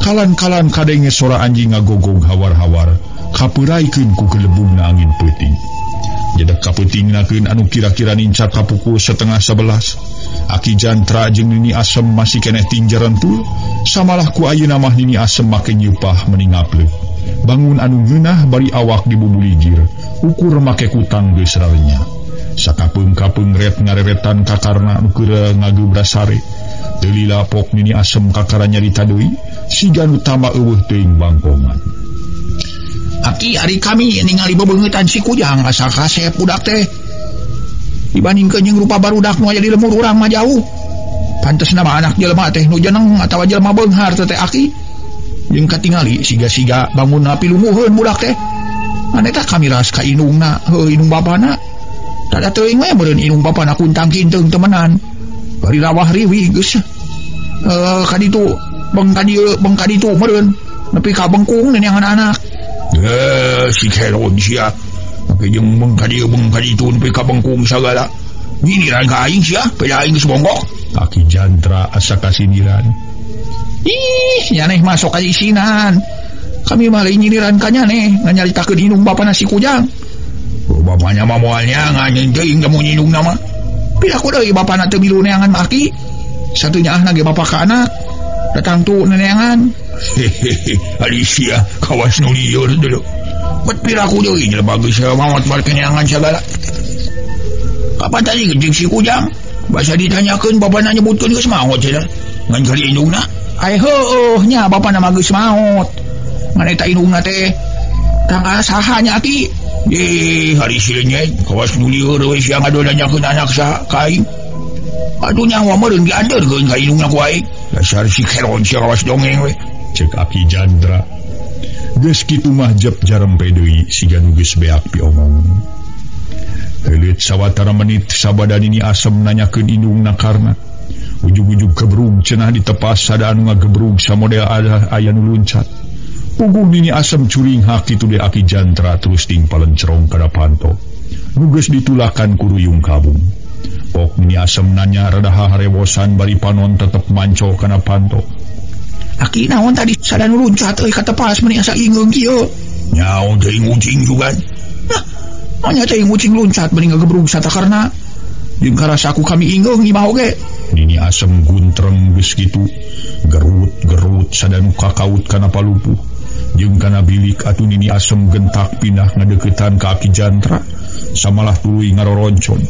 Kalan-kalan kadenge sora anjing ngagogog hawar-hawar. Kapuraikeun ku gelebungna angin peuting. Jedek kapeutingnakeun anu kira-kira nincak ka pukul 10:30. Aki Jantra jeung Nini Asem masih keneh tingjarentul. Samalah ku ayeuna mah Nini Asem make nyeupah meuni ngapleuk. Bangun anu ngeunah bari awak dibubuligir. Ukur make kutang geus rarenya. Sakapeung-kapeung ret ngareretan kakarna nu keur ngagebras sare. Teu lila pok Nini Asem kakara nyarita deui, siga nu tama eueuh teuing bangkongan. Aki ari kami ningali bebeungeutan si Kujang asa kasep budak teh. Dibandingkeun jeung rupa barudak nu aya di lemur urang mah jauh. Pantesna mah anak jelema teh nu jeneng atawa jelema beunghar teh aki. Jeung katingali siga-siga bangunna pilumuheun budak teh. Ngan eta kami ras ka indungna, heuh indung bapana. Tada teuing we meureun indung bapana kuntang kinteung temenan. Bari rawah riwih geus. Ka ditu beng ka dieu beng ka ditu meureun nepi ka bengkung neneangan anak. Si keron sia. Make jeung beng ka dieu beng ka ditu nepi ka bengkung sagala. Nyindiran ka aing sia, peda aing geus bonggok. Aki Jantra asa kasindiran. Ih, nyaneh masuk ka isinan. Kami mah lain nyindiran ka nyaneh, nganyaritakeun indung bapana si Kujang. Oh, bapanya mah moal nyangan teuing da mun indungna mah. Piraku deui bapana teu milu neangan mah aki. Satunya ahna ge bapa ka anak. Datang tu neneangan. Hehehe, ari sia kawas nu lieur deuleu. Bet piraku deui jelema geus maot bar keneangan sagala. Kapan tadi jeung si Kujang? Basa ditanyakeun bapana nyebutkeun geus maot cenah. Ngan kali indungna. Ai heueuh nya bapana mah geus maot. Ngan eta indungna teh tang saha nya aki? Ye, hari sia kawas nu lieur we sia ngadonanyakeun anak saha ka aing. Aduh nyawa meureun diandeurkeun ka indungna ku aing. Dasar si keron sia kawas dongeng we. Cek Aki Jandra. Geus kitu mah jep jarempe deui siga nu geus beak piomong. Heuleut sawatara menit sabada Nini Asem nanyakeun indungna karna. Ujug-ujug kebrug cenah ditepas sada anu ngagebrug samodel aya nu luncat. Punggung Nini Asem curinghak kitu deui Aki Jantra terus ting palencerong kana panto. Nu geus ditulakan ku ruyung kabung. Pok Nini Asem nanya rada harewosan bari panon tetep manco kana panto. Aki naon tadi sada nu luncat euy katepas meuni asa ingeung kieu. Nyaon teuing ucing juga. Nah, nya teuing ucing luncat meuni ngagebrug satakarna. Jeung karasa ku kami ingeung imah oge. Nini Asem guntreng geus kitu. Gerut-gerut sada nu kakaut kana palupuh. Jeung kana bilik atuh Nini Asem gentak pindah ngadeuketan ka Aki Jantra. Samalah tuluy ngaroroncon.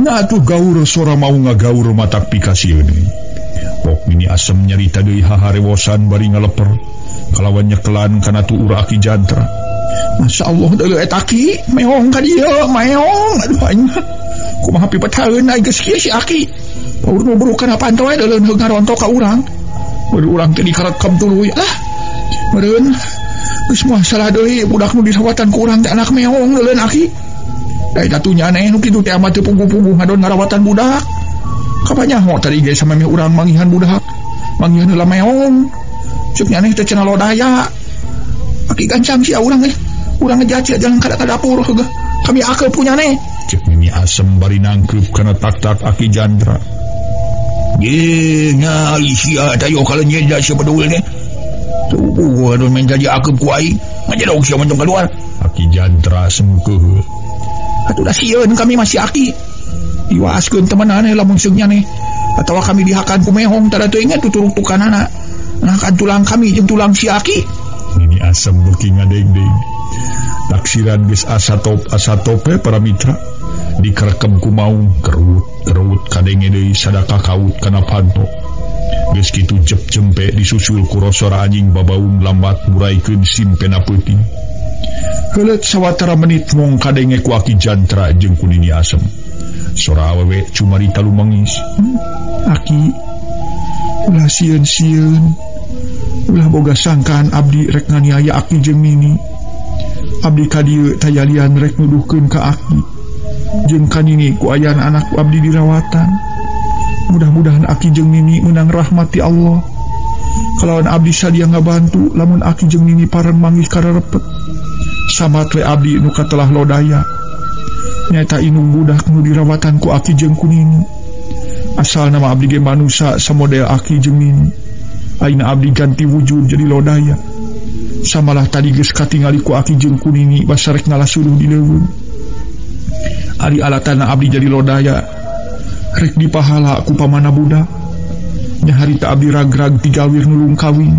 Nah atuh gaur sora mau ngagaur matak pikasieun deui. Pok Nini Asem nyarita deui haharewosan bari ngaleper. Kalawan nyekelan kana tuur Aki Jantra. Masya Allah deuleu eta aki meong ka dieu meong aduh aing mah. Kumaha pipetaeun ai geus kieu si aki. Paur nu buruk kana panto we deuleu heuh ngarontok ka urang. Meureun urang teh dikarekam tuluy ah. Meureun geus moal salah deui budak nu dirawatan ku urang teh anak meong deuleu aki. Da eta tuh nyaneh nu kitu teh amat teu puguh-puguh ngadon ngarawatan budak. Kapan nyaho tadi ge samemeh urang manggihan budak. Manggihan heula meong. Ceuk nyaneh teh cenah lodaya. Aki gancang sia urang euy. Urang ngejaci jalan ka dapur heuh. Kami akeul punya neh. Ceuk Nini Asem bari nangkeup kana tak-tak Aki Jandra. Ye nya sia tayo kaleunyeun da sia bedul teh. Tuh aduh main jadi akeub ku aing. Ngajedog sia montong keluar. Aki Jandra sengkeuh. Atuh da sieun kami masih aki. Diwaaskeun temenan lamun seung nyaneh. Atawa kami dihakan ku mehong tada teu inget tuturuk-tukanana. Nah kan tulang kami jeung tulang si aki. Nini Asem beuki ngadegdeg. Taksiran geus asa top asa tope para mitra. Dikerekem ku maung kerut-kerut kadenge deui sadaka kaut kana panto. Geus kitu jep jempe disusul ku rosora anjing babaung lambat muraikeun simpena peuting. Heuleut sawatara menit mong kadenge ku Aki Jantra jeung ku Nini Asem. Sora awewe cumarita lumengis. Aki ulah sieun-sieun. Ulah boga sangkaan abdi rek nganiaya aki jeung Nini. Abdi ka dieu tayalian rek nuduhkeun ka aki. Jeung ka Nini ku ayaan anak ku abdi dirawatan. Mudah-mudahan aki jeung Nini menang rahmat ti Allah. Kalawan abdi sadia ngabantu lamun aki jeung nini pareng manggih kararepet. Samat we abdi nu katelah lodaya. Nyaeta inung budak nu dirawatan ku aki jeung ku nini. Asal nama abdi ge manusa samodel aki jeung nini. Ayeuna abdi ganti wujud jadi lodaya. Samalah tadi geus katingali ku aki jeung ku nini basarek ngalasuruh di leuweung. Ari alatana abdi jadi lodaya rek dipahala ku pamana budak. Nyaharita abdi ragrag tigawir nulung kawin.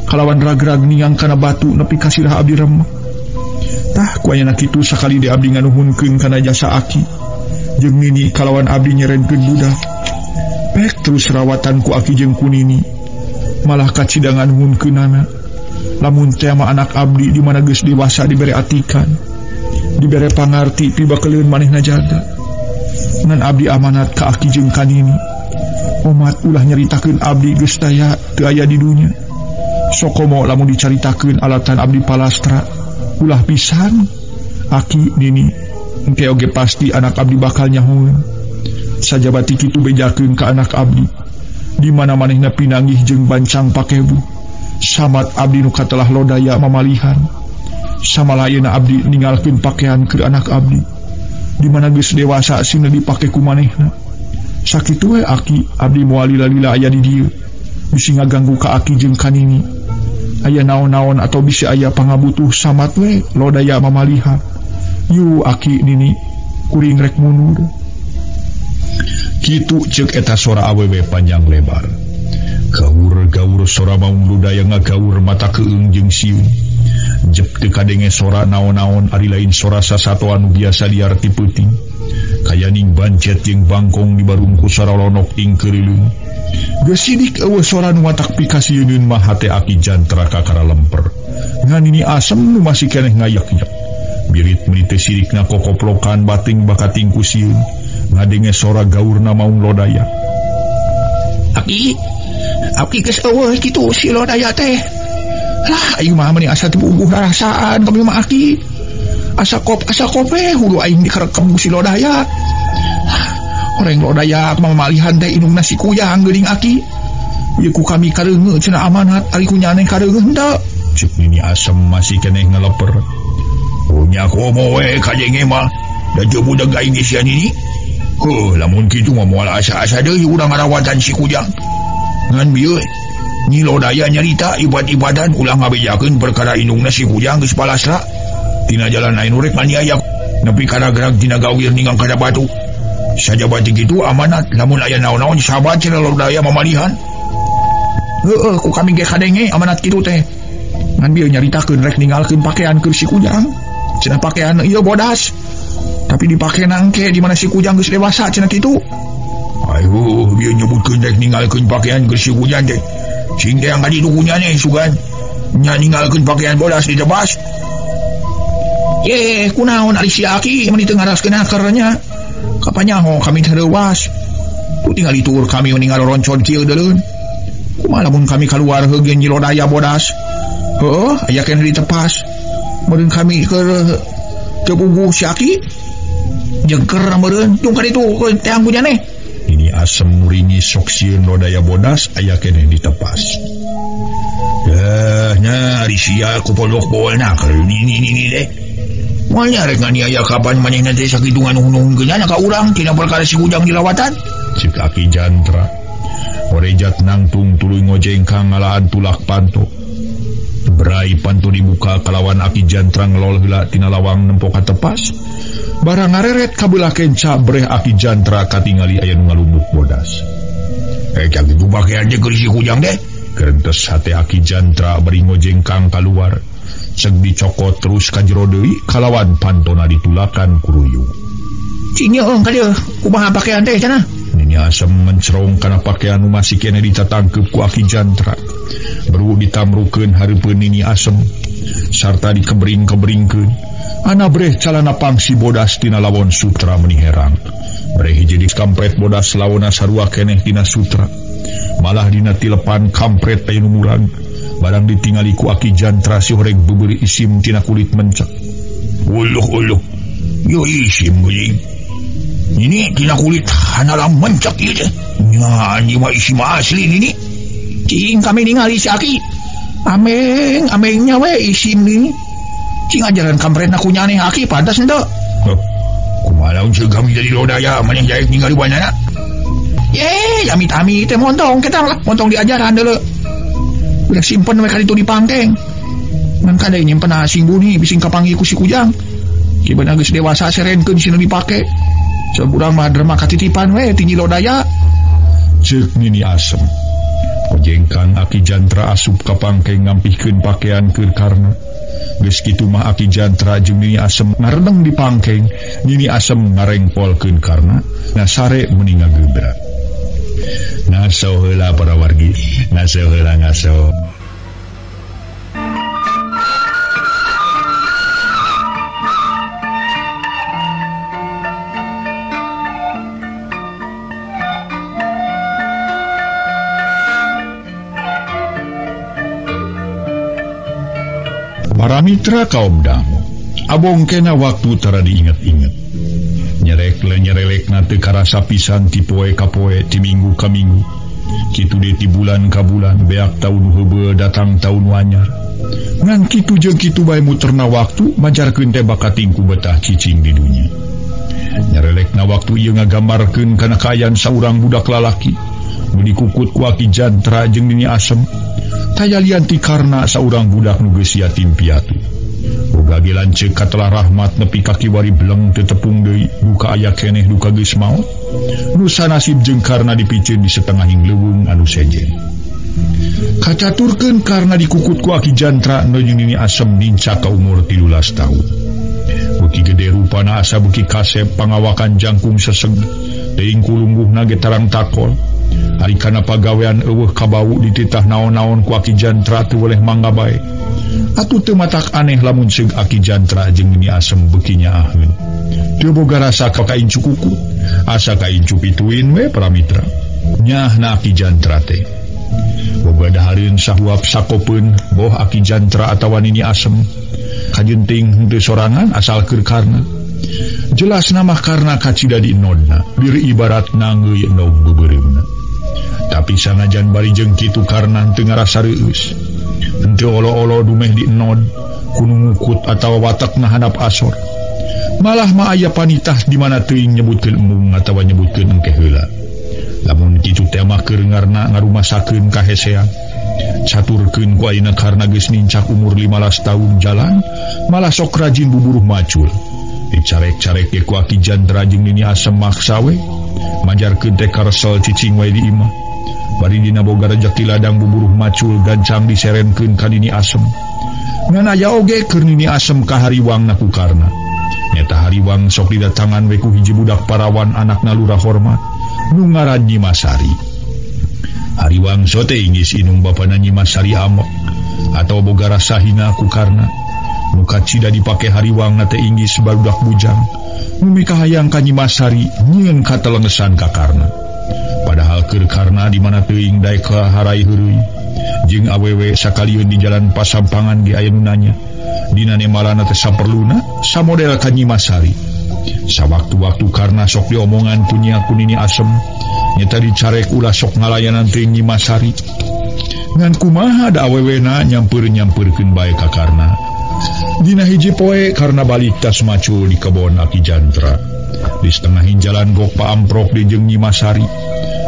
Kalawan ragrag ningang kana batu nepi ka sirah abdi remek. Tah ku ayana kitu sakali de abdi nganuhunkeun kana jasa aki jeung nini kalawan abdi nyerenkeun budak. Pek terus rawatan ku aki jeung ku nini. Malah kacidangan nuhunkeunana. Lamun teh mah anak abdi di mana geus dewasa dibere atikan. Dibere pangarti pibakeleun manehna jaga. Ngan abdi amanat ka aki jeung ka nini. Omat ulah nyaritakeun abdi geus taya teu aya di dunya. Sokomo lamun dicaritakeun alatan abdi palastra ulah pisan aki nini engke oge pasti anak abdi bakal nyahoeun. Sajabati kitu bejakeun ka anak abdi di mana manehna pinanggih jeung bancang pakebu. Samat abdi nu katelah lodaya mamalihan. Samalah ayeuna abdi ninggalkeun pakaian keur anak abdi di mana geus dewasa sina dipake ku manehna. Sakitu we aki abdi moal lila-lila aya di dieu. Bisi ngaganggu ka aki jeung ka nini. Aya naon-naon atau bisi aya pangabutuh samat we lodaya mamalihan. Yu aki nini kuring rek mundur. Kitu ceuk eta sora awewe panjang lebar. Gaur-gaur sora maung lodaya ngagaur mata keung jeung sieun. Jep teu kadenge sora naon-naon ari lain sora sasatoan nu biasa liar ti peuting. Kayaning bancet jeung bangkong di barungku sarolonok ing keurileung. Geus sidik eueuh sora nu matak pikasieun mah hate aki jantra kakara lemper. Ngan ini asem nu masih keneh ngayak-yak. Birit meuni teu sirikna kokoplokan bating bakating ku sieun. Ngadenge sora gaurna maung lodaya. Aki, aki geus eueuh kitu si lodaya teh. Lah aing mah meuni asa teu puguh rarasaan kami mah aki. Asa kop we hulu aing dikerekem ku si lodaya. Orang lodaya mamalihan teh indungna si kuyang geuning aki. Ieu ku kami kareungeuh cenah amanat ari ku nyaneh kareungeuh henteu. Ceuk nini asem masih keneh ngaleper. Punya komo we kajenge mah da jeung budak aing ge sia nini. Heuh lamun kitu mah moal asa-asa deui urang ngarawatan si kujang. Ngan bieu Nyi Lodaya nyarita ibad-ibadan ulah ngabejakeun perkara indungna si kujang geus palasra. Tina jalan lain urek nganiaya nepi karagrag tina gawir ninggang kana batu. Sajabati kitu amanat lamun aya naon-naon sahabat cenah Lodaya mamalihan. Heueuh ku kami ge kadenge amanat kitu teh. Ngan bieu nyaritakeun rek ninggalkeun pakaian keur si kujang. Cenah pakaian ieu bodas. Tapi dipake nangke di mana si kujang geus dewasa cenah kitu. Aduh, bieu nyebutkeun rek ninggalkeun pakaian keur si kujang teh. Cing teh angkat ditu kunyane sugan. Nya ninggalkeun pakaian bodas ditebas. Ye, kunaon ari si aki meuni teu ngaraskeun akarnya. Kapan nyaho kami teh reuwas. Tu tinggal ditur kami meninggal roncon kieu deuleun. Kumaha lamun kami kaluar heugeun Nyi Lodaya bodas. Heueuh, aya keneh ditepas. Meureun kami keur teu puguh si aki. Jengker meureun tung ka ditu teang kunyane. Ini asem muringi sok sieun Lodaya bodas aya keneh ditepas. Dah nya ari sia ku pondok bolna keur nini deh. Moal nya rek nganiaya kapan manehna teh sakitu nganuhun-nuhunkeun ka urang tina perkara si kujang dilawatan. Ceuk aki jantra. Orejat nangtung tuluy ngojengkang ngalaan tulak panto. Berai panto dibuka kalawan aki jantra ngelol heula tina lawang nempo ka tepas. Barang ngareret kabelah kenca breh aki jantra katingali aya nu ngalumuk bodas. Kitu pakaian teh keur si kujang deh. Kerentes hate aki jantra bari ngojengkang kaluar. Ceg dicokot terus ka jero deui kalawan pantona ditulakan ku ruyung. Cing nyeung ka dieu kumaha pakaian teh cenah? Nini asem mencerong kana pakaian nu masih keneh ditatangkeup ku aki jantra. Beru ditamrukeun hareupeun nini asem sarta dikebring-kebringkeun. Ana breh calana pangsi bodas tina lawon sutra meuni herang. Breh hiji di kampret bodas lawona sarua keneh tina sutra. Malah dina tilepan kampret aya nu murag. Barang ditingali ku aki jantra si horeng bebeuri isim tina kulit mencek. Uluh uluh. Yo isim geuning. Ini tina kulit hanalam mencek ieu teh. Nya anjing mah isim asli nini. Cing kami ningali si Aki. Ameng, amengnya we isim nih. Cing ajaran kampret aku nyaneh Aki pantas henteu. Kumaha laun ceuk kami jadi lodaya maneh jaek ningali banana. Ye, amit-amit teh montong ketang lah, montong diajaran deuleu. Udah simpen we kaditu di pangkeng. Ngan kade nyimpen asing buni bising kapanggih ku si Kujang. Kieu geus dewasa serenkeun sinu dipake. Saburang mah drema katitipan we tinggi lodaya. Ceuk Nini Asem. Kojengkang Aki Jantra asup ka pangkeng ngampihkeun pakean keur Karna. Geus kitu mah Aki Jantra jeung Nini Asem ngaredeng di pangkeng, Nini Asem ngarengpolkeun Karna, na sare meuni ngagebrak. Ngaso heula para wargi, ngaso heula ngaso. Para mitra kaum dangu, abong kena waktu tara diinget-inget. Nyerek le nyerelekna teu karasa pisan ti poe ka poe, ti minggu ka minggu. Kitu deui ti bulan ka bulan, beak taun heubeul datang taun wanyar. Ngan kitu jeung kitu bae muterna waktu, majarkeun teh bakating ku betah cicing di dunya. Nyerelekna waktu ieu ngagambarkeun kana kaayaan saurang budak lalaki nu dikukut ku Aki Jantra jeung Nini Asem. Taya lian ti Karna saurang budak nu geus yatim piatu. Boga ge lanceuk katelah rahmat nepi ka kiwari bleng teu tepung deui, duka aya keneh duka geus maot. Nu sanasib jeung Karna dipiceun di setengahing leuweung anu sejen. Kacaturkeun Karna dikukut ku Aki Jantra nu jeung Nini Asem nincak ka umur 13 tahun. Beuki gede rupana asa beuki kasep pangawakan jangkung seseg, teuing kulungguhna ge tarang takol. Ari kana pagawean eueuh kabau dititah naon-naon ku Aki Jantra teu weleh mangga bae. Atuh teu matak aneh lamun seug Aki Jantra jeung Nini Asem beuki nyaaheun. Teu boga rasa ka kaincu kukut, asa kaincu pituin we para mitra. Nyaahna Aki Jantra teh. Boga dahareun sahuap sakopeun boh Aki Jantra atawa Nini Asem. Kajenting henteu sorangan asal keur Karna. Jelas nama Karna kacida di enodna, bir ibarat nanggeuy endog beubeureumeuna. Tapi sanajan bari jeung kitu Karna henteu ngarasa reueus. Henteu olo-olo dumeh di enod, kudu ngukut atawa watekna handap asor. Malah mah aya panitah di mana teuing nyebutkeun embung atawa nyebutkeun engke heula. Lamun kitu teh mah keur ngarna ngarumasakeun kahesean. Caturkeun ku ayeuna Karna geus nincak umur 15 tahun jalan, malah sok rajin buburuh macul. Dicarek-carek ge ku Aki Jantra jeung Nini Asem maksa we, majarkeun teh karesel cicing wae di imah. Bari dina boga rejeki ladang buburuh macul gancang diserenkeun ka Nini Asem. Ngan aya oge keur Nini Asem ka hariwangna ku Karna. Nyata hariwang sok didatangan we ku hiji budak parawan anakna lurah hormat nu ngaran Nyi Masari. Hariwang sote inggis inung bapana Nyi Masari amok atawa boga rasa hina ku Karna. Nu kacida dipake hariwangna teh inggis barudak bujang nu mikahayang ka Nyi Masari nyieun katelengesan ka Karna. Padahal keur Karna di mana teuing daek ka harai heureuy jeung awewe sakalieun di jalan pasampangan ge aya nu nanya. Dina nemalana teh saperluna samodel ka Nyi Masari. Sawaktu-waktu Karna sok diomongan ku Nyi ku Nini Asem nyata dicarek ulah sok ngalayanan teh Nyi Masari. Ngan kumaha da awewena nyampeur-nyampeureun bae ka Karna. Dina hiji poe Karna balik tas macul di kebon Aki Jantra. Di setengahin jalan gok paamprok di jeung Nyi Masari.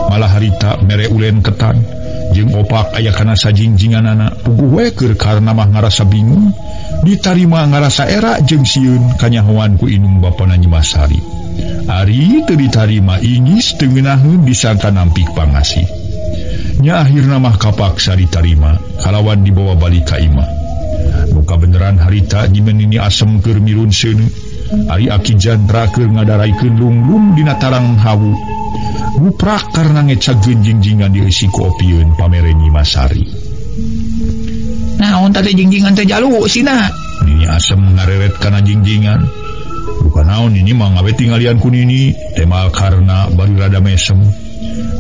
Malah harita mere ulen ketan jeung opak aya kana sajingjinganana. Puguh we keur Karna mah ngarasa bingung, ditarima ngarasa era jeung sieun kanyahoan ku inung bapana Nyi Masari. Ari teu ditarima ingis teu ngeunaheun disangka nampik pangasih. Nya akhirna mah kapaksa ditarima kalawan dibawa balik ka imah. Nu kabeneran harita nyimen Nini Asem keur mirun seuneu. Ari Aki Jantra keur ngadaraikeun lunglung dina tarang hawu. Guprak karena ngecagkeun jingjingan dieusi ku opieun pamere Nyi Masari. Naon tadi jingjingan teh jalu sina? Nini Asem ngareret kana jingjingan. Bukan naon ini mah ngawe tinggalian ku Nini, temal Karna bari rada mesem.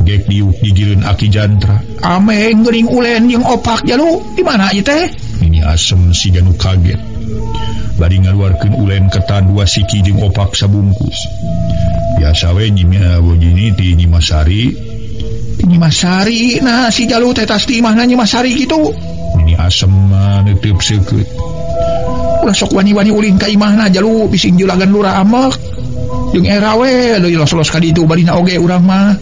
Gek diuk digireun Aki Jantra. Ameng geuning ulen jeung opak jalu, di mana ieu teh? Nini Asem siga nu kaget. Bari ngaluarkeun ulen ketan 2 siki jeung opak sabungkus. Biasa we Nyi ti Nyi Masari. Nyi Masari nah si Jalu teh tas di imahna Nyi Masari kitu. Nini Asem mah neuteub seukeut. Ulah sok wani-wani ulin ka imahna Jalu bising julagan lurah amek. Jeung era we deui los-los ka ditu barina oge urang mah.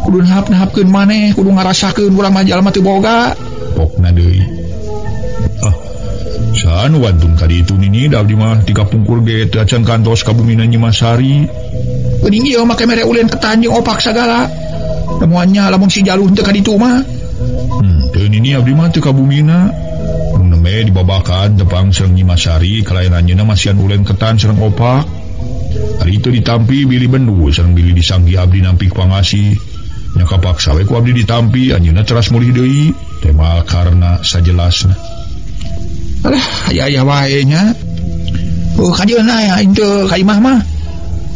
Kudu nahap-nahapkeun maneh, kudu ngarasakeun urang mah jalma teu boga. Pokna deui. Ah, saha nu wantun ka ditu Nini da abdi mah ti kapungkur ge teu acan kantos ka bumina Nyi Masari. Geuning ieu make mere ulin ketan jeung opak sagala. Temuannya lamun si Jalu teu ka ditu mah. Teu Nini abdi mah teu ka bumina. Nu nembe dibabakan tepang sareng Nyi Masari kalayan anjeunna masihan ulen ketan sareng opak. Ari itu ditampi bilih bendu sareng bilih disanggi abdi nampik pangasih. Nya kapaksa we ku abdi ditampi anjeunna teras mulih deui. Tema karna sajelasna. Alah aya-aya wae nya. Oh ka dieu na henteu ka imah mah.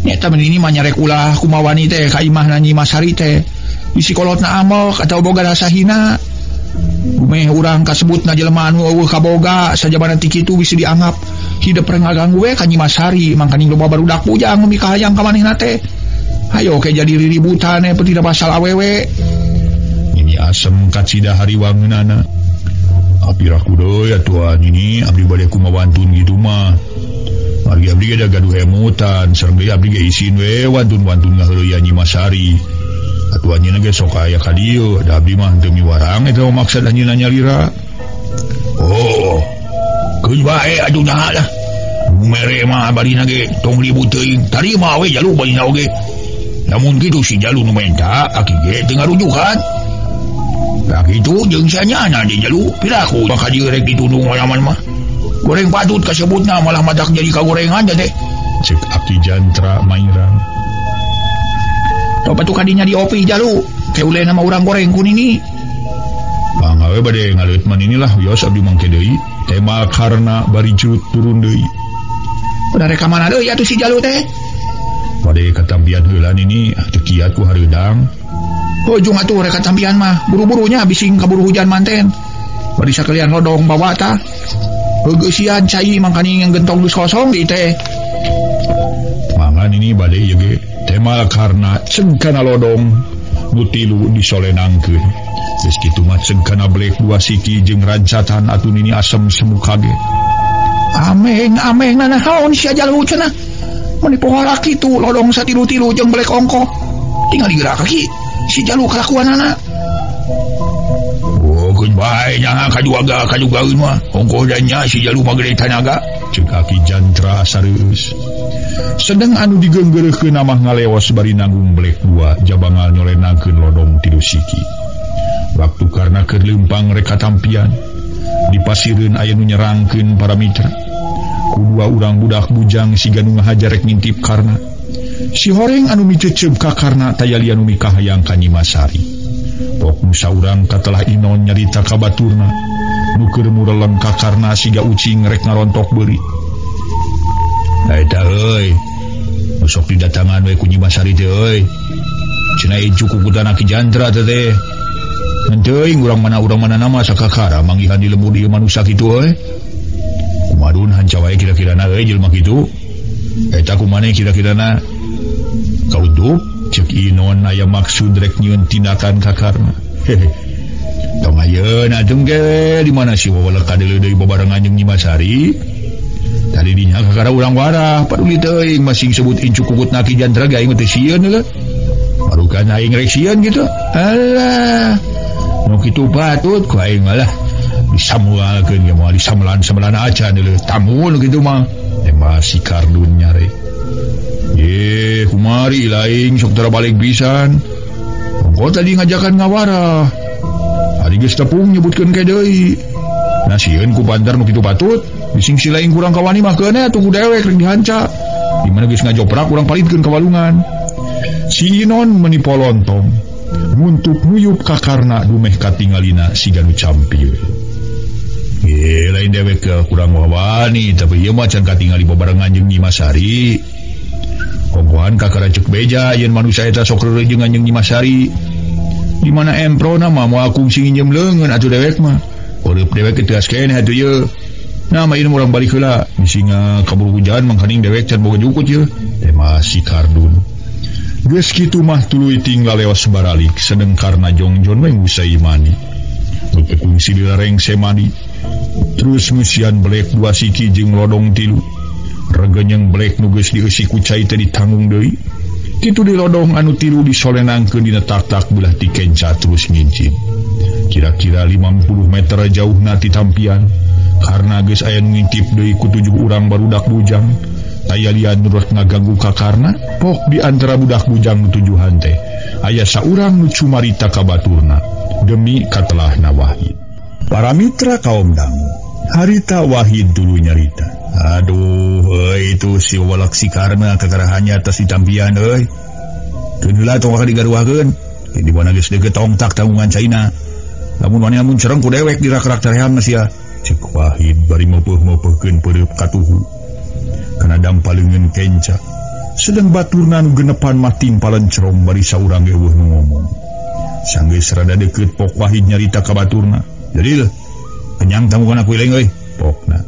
Nyata ini mah nyarek ulah kumawani teh ka imahna Nyi Masari teh. Bisi kolotna amok atau boga rasa hina. Gumeh urang kasebutna jelema anu eueuh kaboga sajabana ti kitu bisi dianggap hidep rek ngaganggu we ka Nyi Masari mangkaning loba barudak bujang nu mikahayang ka manehna teh. Hayo ke jadi riributan eh tidak pasal awewe. Nini Asem kacida hariwangeunana. Apiraku deui atuh Nini abdi bade kumawantun kitu mah. Margi abdi ge da gaduh emutan sareng deui abdi ge isin we wantun-wantun ngaheureuyan Nyi Masari. Atuh anjeunna ge sok aya ka dieu da abdi mah teu miwarang eta maksad anjeunna nyalira. Oh, keun bae atuh naha lah. Mere mah barina ge tong ribut teuing, tarima we Jalu barina oge. Namun kitu si Jalu nu menta aki ge teu ngarujukan. Tah kitu jeung sanyana di Jalu piraku bakal dieu rek ditundung malaman mah. Goreng patut kasebutna malah matak jadi kagorengan teh. Cek Aki Jantra Mairang. Topat tuh kadinya di opi Jalu, ke ulena mah urang goreng ku Nini. Mangga we bade ngaleut mah Nini lah wios abdi mangke deui. Tema karna bari curut turun deui. Udah rek ka mana deui atuh si Jalu teh? Bade katampian heula Nini, teu kiat ku hareudang. Hojung atuh rek katampian mah, buru-burunya bising kaburu hujan manten. Bari sakalian lodong bawa tah. Heugeusian cai mangkaning yang gentong geus kosong di teh. Mangan ini bade ieu ge tema karna cengkana lodong nu tilu disolenangkeun. Geus kitu mah cengkana blek dua siki jeung rancatan atuh Nini Asem semu kage. Ameng ameng nanaon sia Jalu cenah. Mun dipohara kitu lodong satilu-tilu jeung blek ongkoh. Tinggal digerak kaki si Jalu kalakuanana. Oh, keun bae nya kaduaga kadugaeun mah. Ongkoh da nya si Jalu mah gede tanaga. Ceuk Aki Jantra sareueus. Sedeng anu digeunggeureuhkeun mah ngaleos bari nanggung blek dua jabangal nyolenangkeun lodong tilu siki. Waktu karna keur leumpang rek katampian di pasireun aya nu nyerangkeun para mitra. Ku dua urang budak bujang siga nu ngahajar rek ngintip karna. Si horeng anu miceceup ka karna taya lian nu mikahayang ka Nyi Masari. Pok nu saurang katelah Inon nyarita ka baturna nu keur mureleng ka karna siga ucing rek ngarontok beuri. Eta euy, nu sok didatangan we ku Nyi Masari teh euy. Cenah incu kukutan Aki Jantra teh teh. Henteuing urang mana nama sakakara manggihan di lembur ieu manusa kitu euy. Kumadun hanca wae kira-kirana euy jelema kitu. Eta kumaneh kira-kirana kaudup cek Inon aya maksud rek nyieun tindakan ka karna. Hehe. Tong ayeuna atuh ge di mana si wawalek kadeuleu deui babarengan jeung Nyi Masari. Tadi dinya kakara urang warah paduli teuing masing sebut incu kukutna Ki Jantra ge aing teh sieun heuh. Barukan aing rek sieun kitu. Alah. Nu kitu patut ku aing malah disamualkeun ge moal disamelan-samelan acan leuh tamu nu kitu mah. Tema si Kardun nyare. Ye, kumari lain sok tara balik pisan. Ongko tadi ngajakan ngawarah. Ari geus tepung nyebutkeun ke deui. Nah sieun ku pantar nu kitu patut, bising si lain kurang kawani mah keun atuh ku dewek rek dihanca. Di mana geus ngajoprak urang palitkeun ka walungan. Si Inon meni polontong, nguntuk nguyup ka karna dumeh katingalina siga nu campil. Ye, lain dewek ke kurang wawani, tapi ieu mah can katingali babarengan jeung Nyi Masari. Ongkohan kakara cek beja yen manusia eta sok reureujeungan jeung Nyi Masari. Di mana emprona mah moal kungsi nginjem leungeun atuh dewek mah. Ureup dewek teu teas keneh atuh ieu. Nah mah ieu urang balik heula, bisi kaburu hujan mangkaning dewek can boga jukut ieu. Tema si Kardun. Geus kitu mah tuluy tinggal leos baralik sedeng karna jongjon we ngusai mani. Nu teu kungsi dilarengse mani. Terus ngeusian belek dua siki jeung lodong tilu. Regenyeng belek nu geus dieusi ku cai teh ditanggung deui. Kitu di lodong anu tilu disolenangkeun dina tak-tak belah ti kenca terus ngincin. Kira-kira 50 meter jauhna ti tampian. Karna geus aya nu ngintip deui ku 7 urang barudak bujang. Aya lian nurut ngaganggu ka Karna, pok di antara budak bujang nu tujuhan teh aya saurang nu cumarita ka baturna demi katelahna Wahid. Para mitra kaum dangu, harita Wahid dulu nyarita. Aduh, euy itu si walak si Karna kakarahannya atas ditampian euy. Keun heula tong digaruahkeun. Di mana geus deukeut tong tak tanggungan caina. Lamun wani amun cereng ku dewek dirak-rak carehamna sia. Cek Wahid bari meupeih-meupeihkeun peureup katuhu. Kana dampaleungeun kenca. Sedeng baturna nu genepan mah timpalan cerong bari saurang ge eueuh nu ngomong. Sanggeus rada deukeut pok Wahid nyarita ka baturna. Jalil, kenyang tanggungan aku ileng euy, pokna.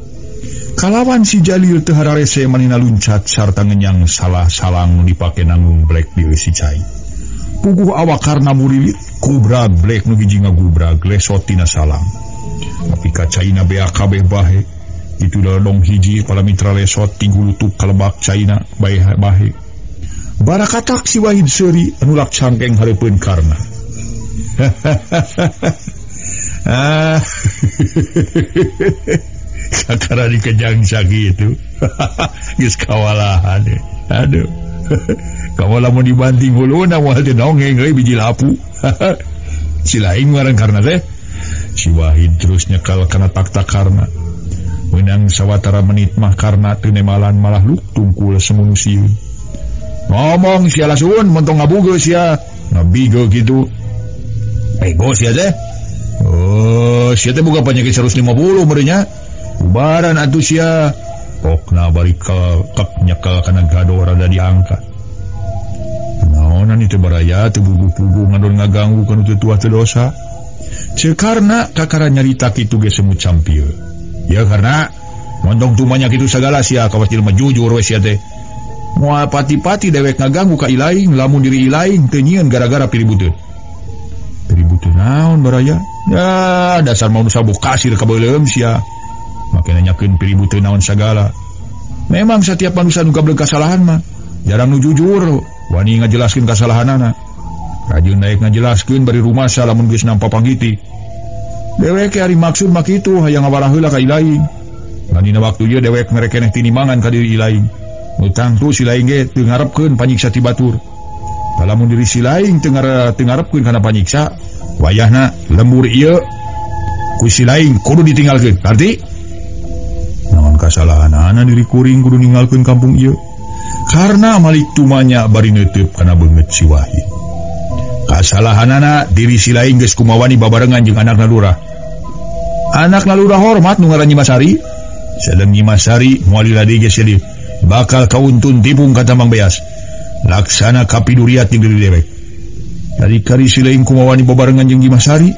Kalawan si Jalil teu hararese manina luncat sarta ngenyang salah salang nu dipake nanggung blek dieusi cai. Puguh awak karna murilit, kubrag blek nu hiji ngagubrag lesot tina salang. Tapi ka caina beak kabeh bahe. Itu lodong hiji para mitra lesot tigulutuk kalebak caina bae bahe. Barakatak si Wahid seuri anu lak cangkeng hareupeun Karna. Ah. Kakara dikejang sakitu. Geus kawalahan. Aduh. Kawala mun dibanting huluna moal teu dongeng euy biji lapu. Si lain ngaran Karna teh. Si Wahid terus nyekal kana tak-tak Karna. Menang sawatara menit mah Karna teu nemalan malah luk tungkul semunu sieun. Ngomong sia lasun montong ngabugeus sia. Ngabigo kitu. Bego sia teh. Oh, sia teh boga penyakit 150 meureunnya. Ubaran atuh sia. Pokna bari kep nyekel kana gado rada diangkat. Naonan itu baraya teu puguh-puguh ngadon ngaganggu kana teu tua teu dosa. Ceuk Karna kakara nyarita kitu ge semu campieu. Ya karena montong tumanya kitu sagala sia kawas jelema jujur we sia teh. Moal pati-pati dewek ngaganggu ka ilaing lamun diri ilaing teu nyieun gara-gara piributeun. Piributeun naon baraya? Ya dasar manusia bokasir ka beuleum sia. Make nanyakeun piributeun naon sagala. Memang setiap manusia nu gablek kasalahan mah jarang nu jujur wani ngajelaskeun kasalahanana. Rajin naik ngajelaskeun bari rumasa lamun geus nampa panggiti. Dewek ari maksud mah kitu hayang ngawarah heula ka ilaing. Lan dina waktu ieu dewek merekeneh tinimangan ka diri ilaing. Nu tangtu si laing ge teu ngarepkeun panyiksa ti batur. Lamun diri si laing teu ngarepkeun kana panyiksa, wayahna lembur ieu ku si laing kudu ditinggalkeun. Arti naon kasalahanana diri kuring kudu ninggalkeun kampung ieu. Karena malik tumanya bari neuteub kana beungeut si Wahid. Kasalahanana diri si laing geus kumawani babarengan jeung anakna lurah. Anakna lurah hormat nu ngaran Nyi Masari. Sadeng Nyi Masari moal lila deui geus sedih. Bakal kauntun tipung ka Tambang Beas. Laksana kapiduriat jeung diri dewek. Dari kari si laing kumawani babarengan jeung Nyi Masari.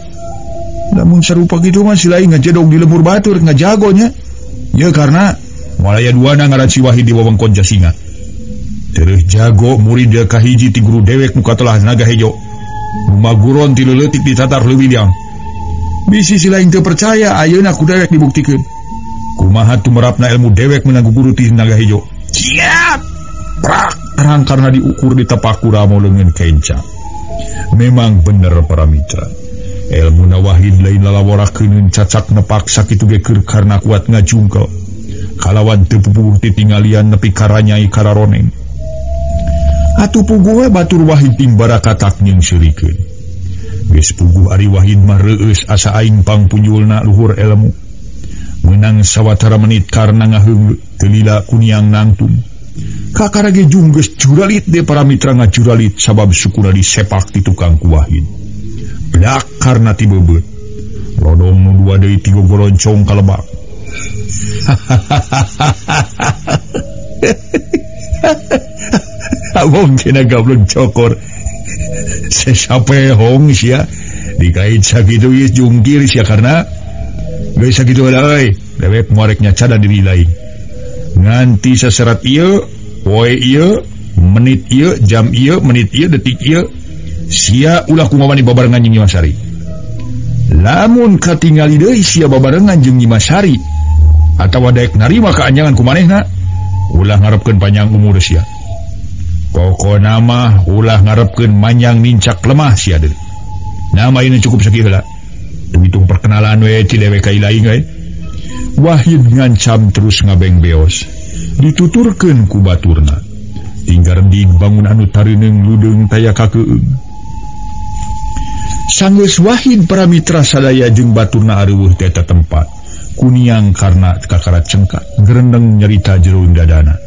Lamun sarupa kitu mah si laing ngajedog di lembur batur ngajagonya. Ye karena moal aya duana ngaran si Wahid di wewengkon Jasinga. Tereuh jago murid kahiji ti guru dewek nu katelah Naga Hejo. Maguron ti leutik ditatar leuwih liang. Bisi si laing teu percaya ayeuna ku dewek dibuktikeun. Kumaha tumerapna ilmu dewek menang guru ti Naga Hejo. Siap. Prak terang karena diukur di tapak kuramo leungeun kenca. Memang bener para mitra. Ilmu na Wahid lain lalaworakeun cacak nepak sakitu ge keur karna kuat ngajungkel. Kalawan teu pupuh titinggalian nepi karanyai kararoneng. Atuh puguh we batur Wahid timbarakatak jeung seurikeun. Geus puguh ari Wahid mah reueus asa aing pangpunjulna luhur ilmu. Meunang sawatara menit karna ngaheung teu lila kuniang nangtung. Kakara ge jung geus juralit de para mitra ngajuralit sabab sukuna disepak ti tukang ku Wahid. Blak karna ti beubeut. Lodong nu dua deui tigo goloncong ka lebak. Abong kena gablek cokor. Sesapehong sia dikait sakitu ieu jungkir sia karena geus sakitu heula euy. Dewek moareknya cada diri lain. Nganti saserat ieu, poe ieu Menit ieu, jam ieu, menit ieu, detik ieu, sia ulah kumaha wani babarengan jeung Nyi Mas Sari. Lamun katingali deui sia babarengan jeung Nyi Mas Sari atawa daek narima kaanjangan ku manehna, ulah ngarepkeun panjang umur sia. Pokona mah ulah ngarepkeun manjang nincak lemah sia deui. Nama ini cukup sakieu heula. Hitung perkenalan we ti dewe ka ilaing we. Wahid ngancam terus ngabeng beos. Dituturkeun ku baturna. Tinggal rendig bangun anu tareuneng ludeung taya kakeung. Sanggeus Wahid para mitra sadaya jeung baturna areuweuh teh eta tempat. Kuniang karena kakara cengkak gerendeng nyerita jero dadana.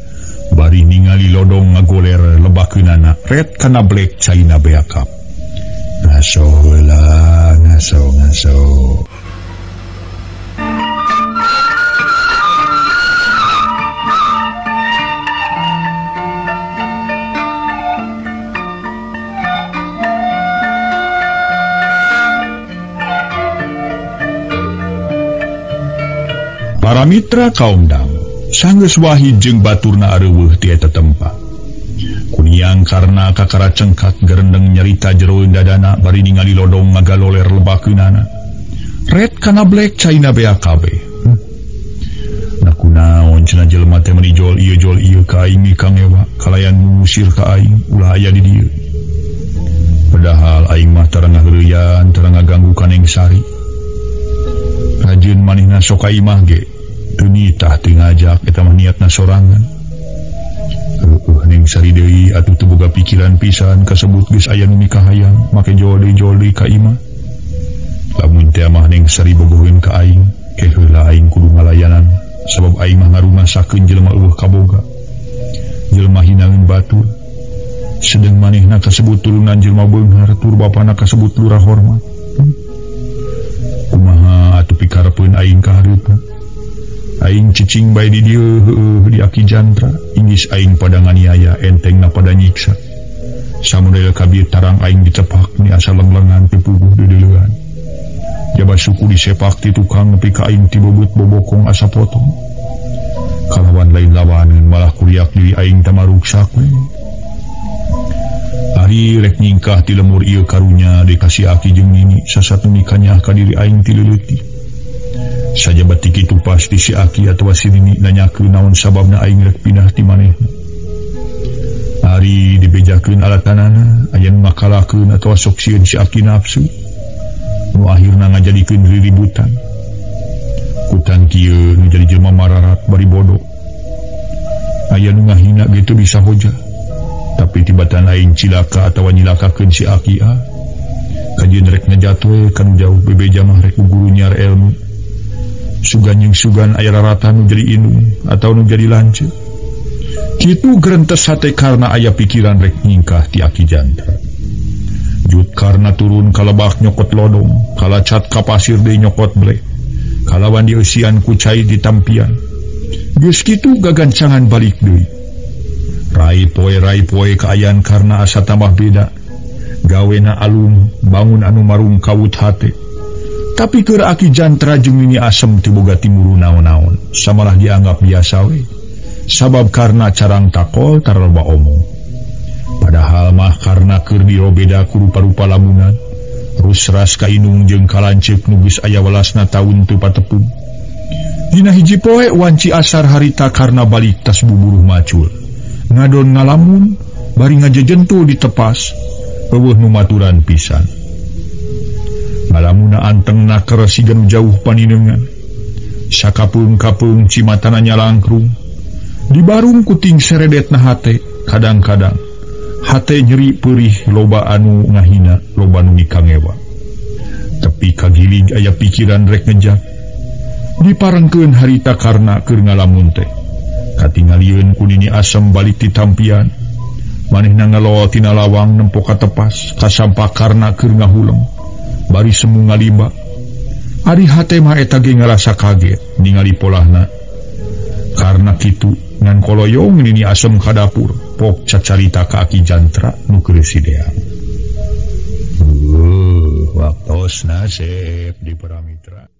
Bari ningali lodong ngagoler lebakeunana red kana black caina beakap. Ngaso heula, ngaso ngaso. Para mitra kaum dang, sanggeus Wahid jeung baturna areuweuh ti eta tempat. Kuniang karena kakara cengkak gerendeng nyerita jero dadana bari ningali lodong ngagaloler lebakeunana. Red kana black caina bea kabeh. Nah kunaon cenah jelema teh meuni jol ieu ka aing kangewa kalayan ngusir ka aing ulah aya di dieu. Padahal aing mah tara ngaheureuyan tara ngaganggu ka Neng Sari. Rajin manehna sok ka imah ge teu nitah teu ngajak eta mah niatna sorangan. Neng Sari deui atuh teu boga pikiran pisan kasebut geus aya nu mikahayang make jol deui ka imah. Lamun teh mah Neng Sari bogoheun ka aing, ke heula aing kudu ngalayanan sabab aing mah ngarumasakeun jelema eueuh kaboga. Jelema hinaeun batur. Sedeng manehna kasebut turunan jelema beunghar tur bapana kasebut lurah hormat. Kumaha atuh pikarepeun aing ka hareupna. Aing cicing bae di dieu heueuh di Aki Jantra, inggis aing pada nganiaya entengna pada nyiksa. Samodel kabir tarang aing ditepak ni asa lenglengan teu puguh deudeulean. Jaba suku disepak ti tukang nepi ka aing tibeubeut bobokong asa potong. Kalawan lain lawaneun malah kuriak diri aing tamaruksak we. Ari rek nyingkah ti lemur ieu karunya dikasih aki jeung nini sasatu nikahnya ka diri aing ti leutik. Sajabat ti kitu pasti si aki atawa si nini nanyakeun naon sababna aing rek pindah ti manehna. Ari dibejakeun alatanana aya nu ngakalakeun atawa sok sieun si aki nafsu. Nu akhirna ngajadikeun riributan. Kutan kieu nu jadi jelema mararat bari bodoh. Aya nu ngahina ge teu bisa hoja. Tapi tibatan aing cilaka atawa nyilakakeun si aki ah. Kajeun rek ngejat we kanu jauh bebeja mah rek guru nyiar ilmu. Sugan jeung sugan aya raratan nu jadi indung atau nu jadi lanceuk. Kitu gerentes hate karena aya pikiran rek nyingkah ti Aki Jantra. Jut karena turun ka lebak nyokot lodong, kalacat ka pasir deui nyokot blek. Kalawan dieusian ku cai di tampian. Geus kitu gagancangan balik deui. Rai poe kaayaan karena asa tambah beda. Gawena alum, bangun anu marung kawut hate. Tapi keur Aki Jantra jeung Nini Asem teu boga timuru naon-naon, samalah dianggap biasa we. Sabab karena carang takol tarloba omong. Padahal mah karena keur dirobeda ku rupa-rupa lamunan, rusras ka indung jeung kalanceuk nu geus aya welasna taun teu patepung. Dina hiji poe wanci asar harita karena balik tas buburuh macul. Ngadon ngalamun bari ngajejentu ditepas eueuh nu maturan pisan. Ngalamuna antengna keresigan jauh paninengan. Sakapeung-kapeung cimatana nyalangkrung. Dibarung kuting seredetna hate kadang-kadang. Hate nyeri perih loba anu ngahina, loba nu mikangewa. Tapi kagilig aya pikiran rek ngejak. Diparengkeun harita karna keur ngalamun teh. Katingalieun ku Nini Asem balik ti tampian. Manehna ngalol tina lawang nempo ka tepas, kasampa karna keur ngahuleng. Bari semu ngalimba. Ari hate mah eta ge ngarasa kaget ningali polahna. Karna kitu ngan koloyong Nini Asem ka dapur, pok cacarita ka Aki Jantra nu keur sidean. Waktosna sep di Paramitra.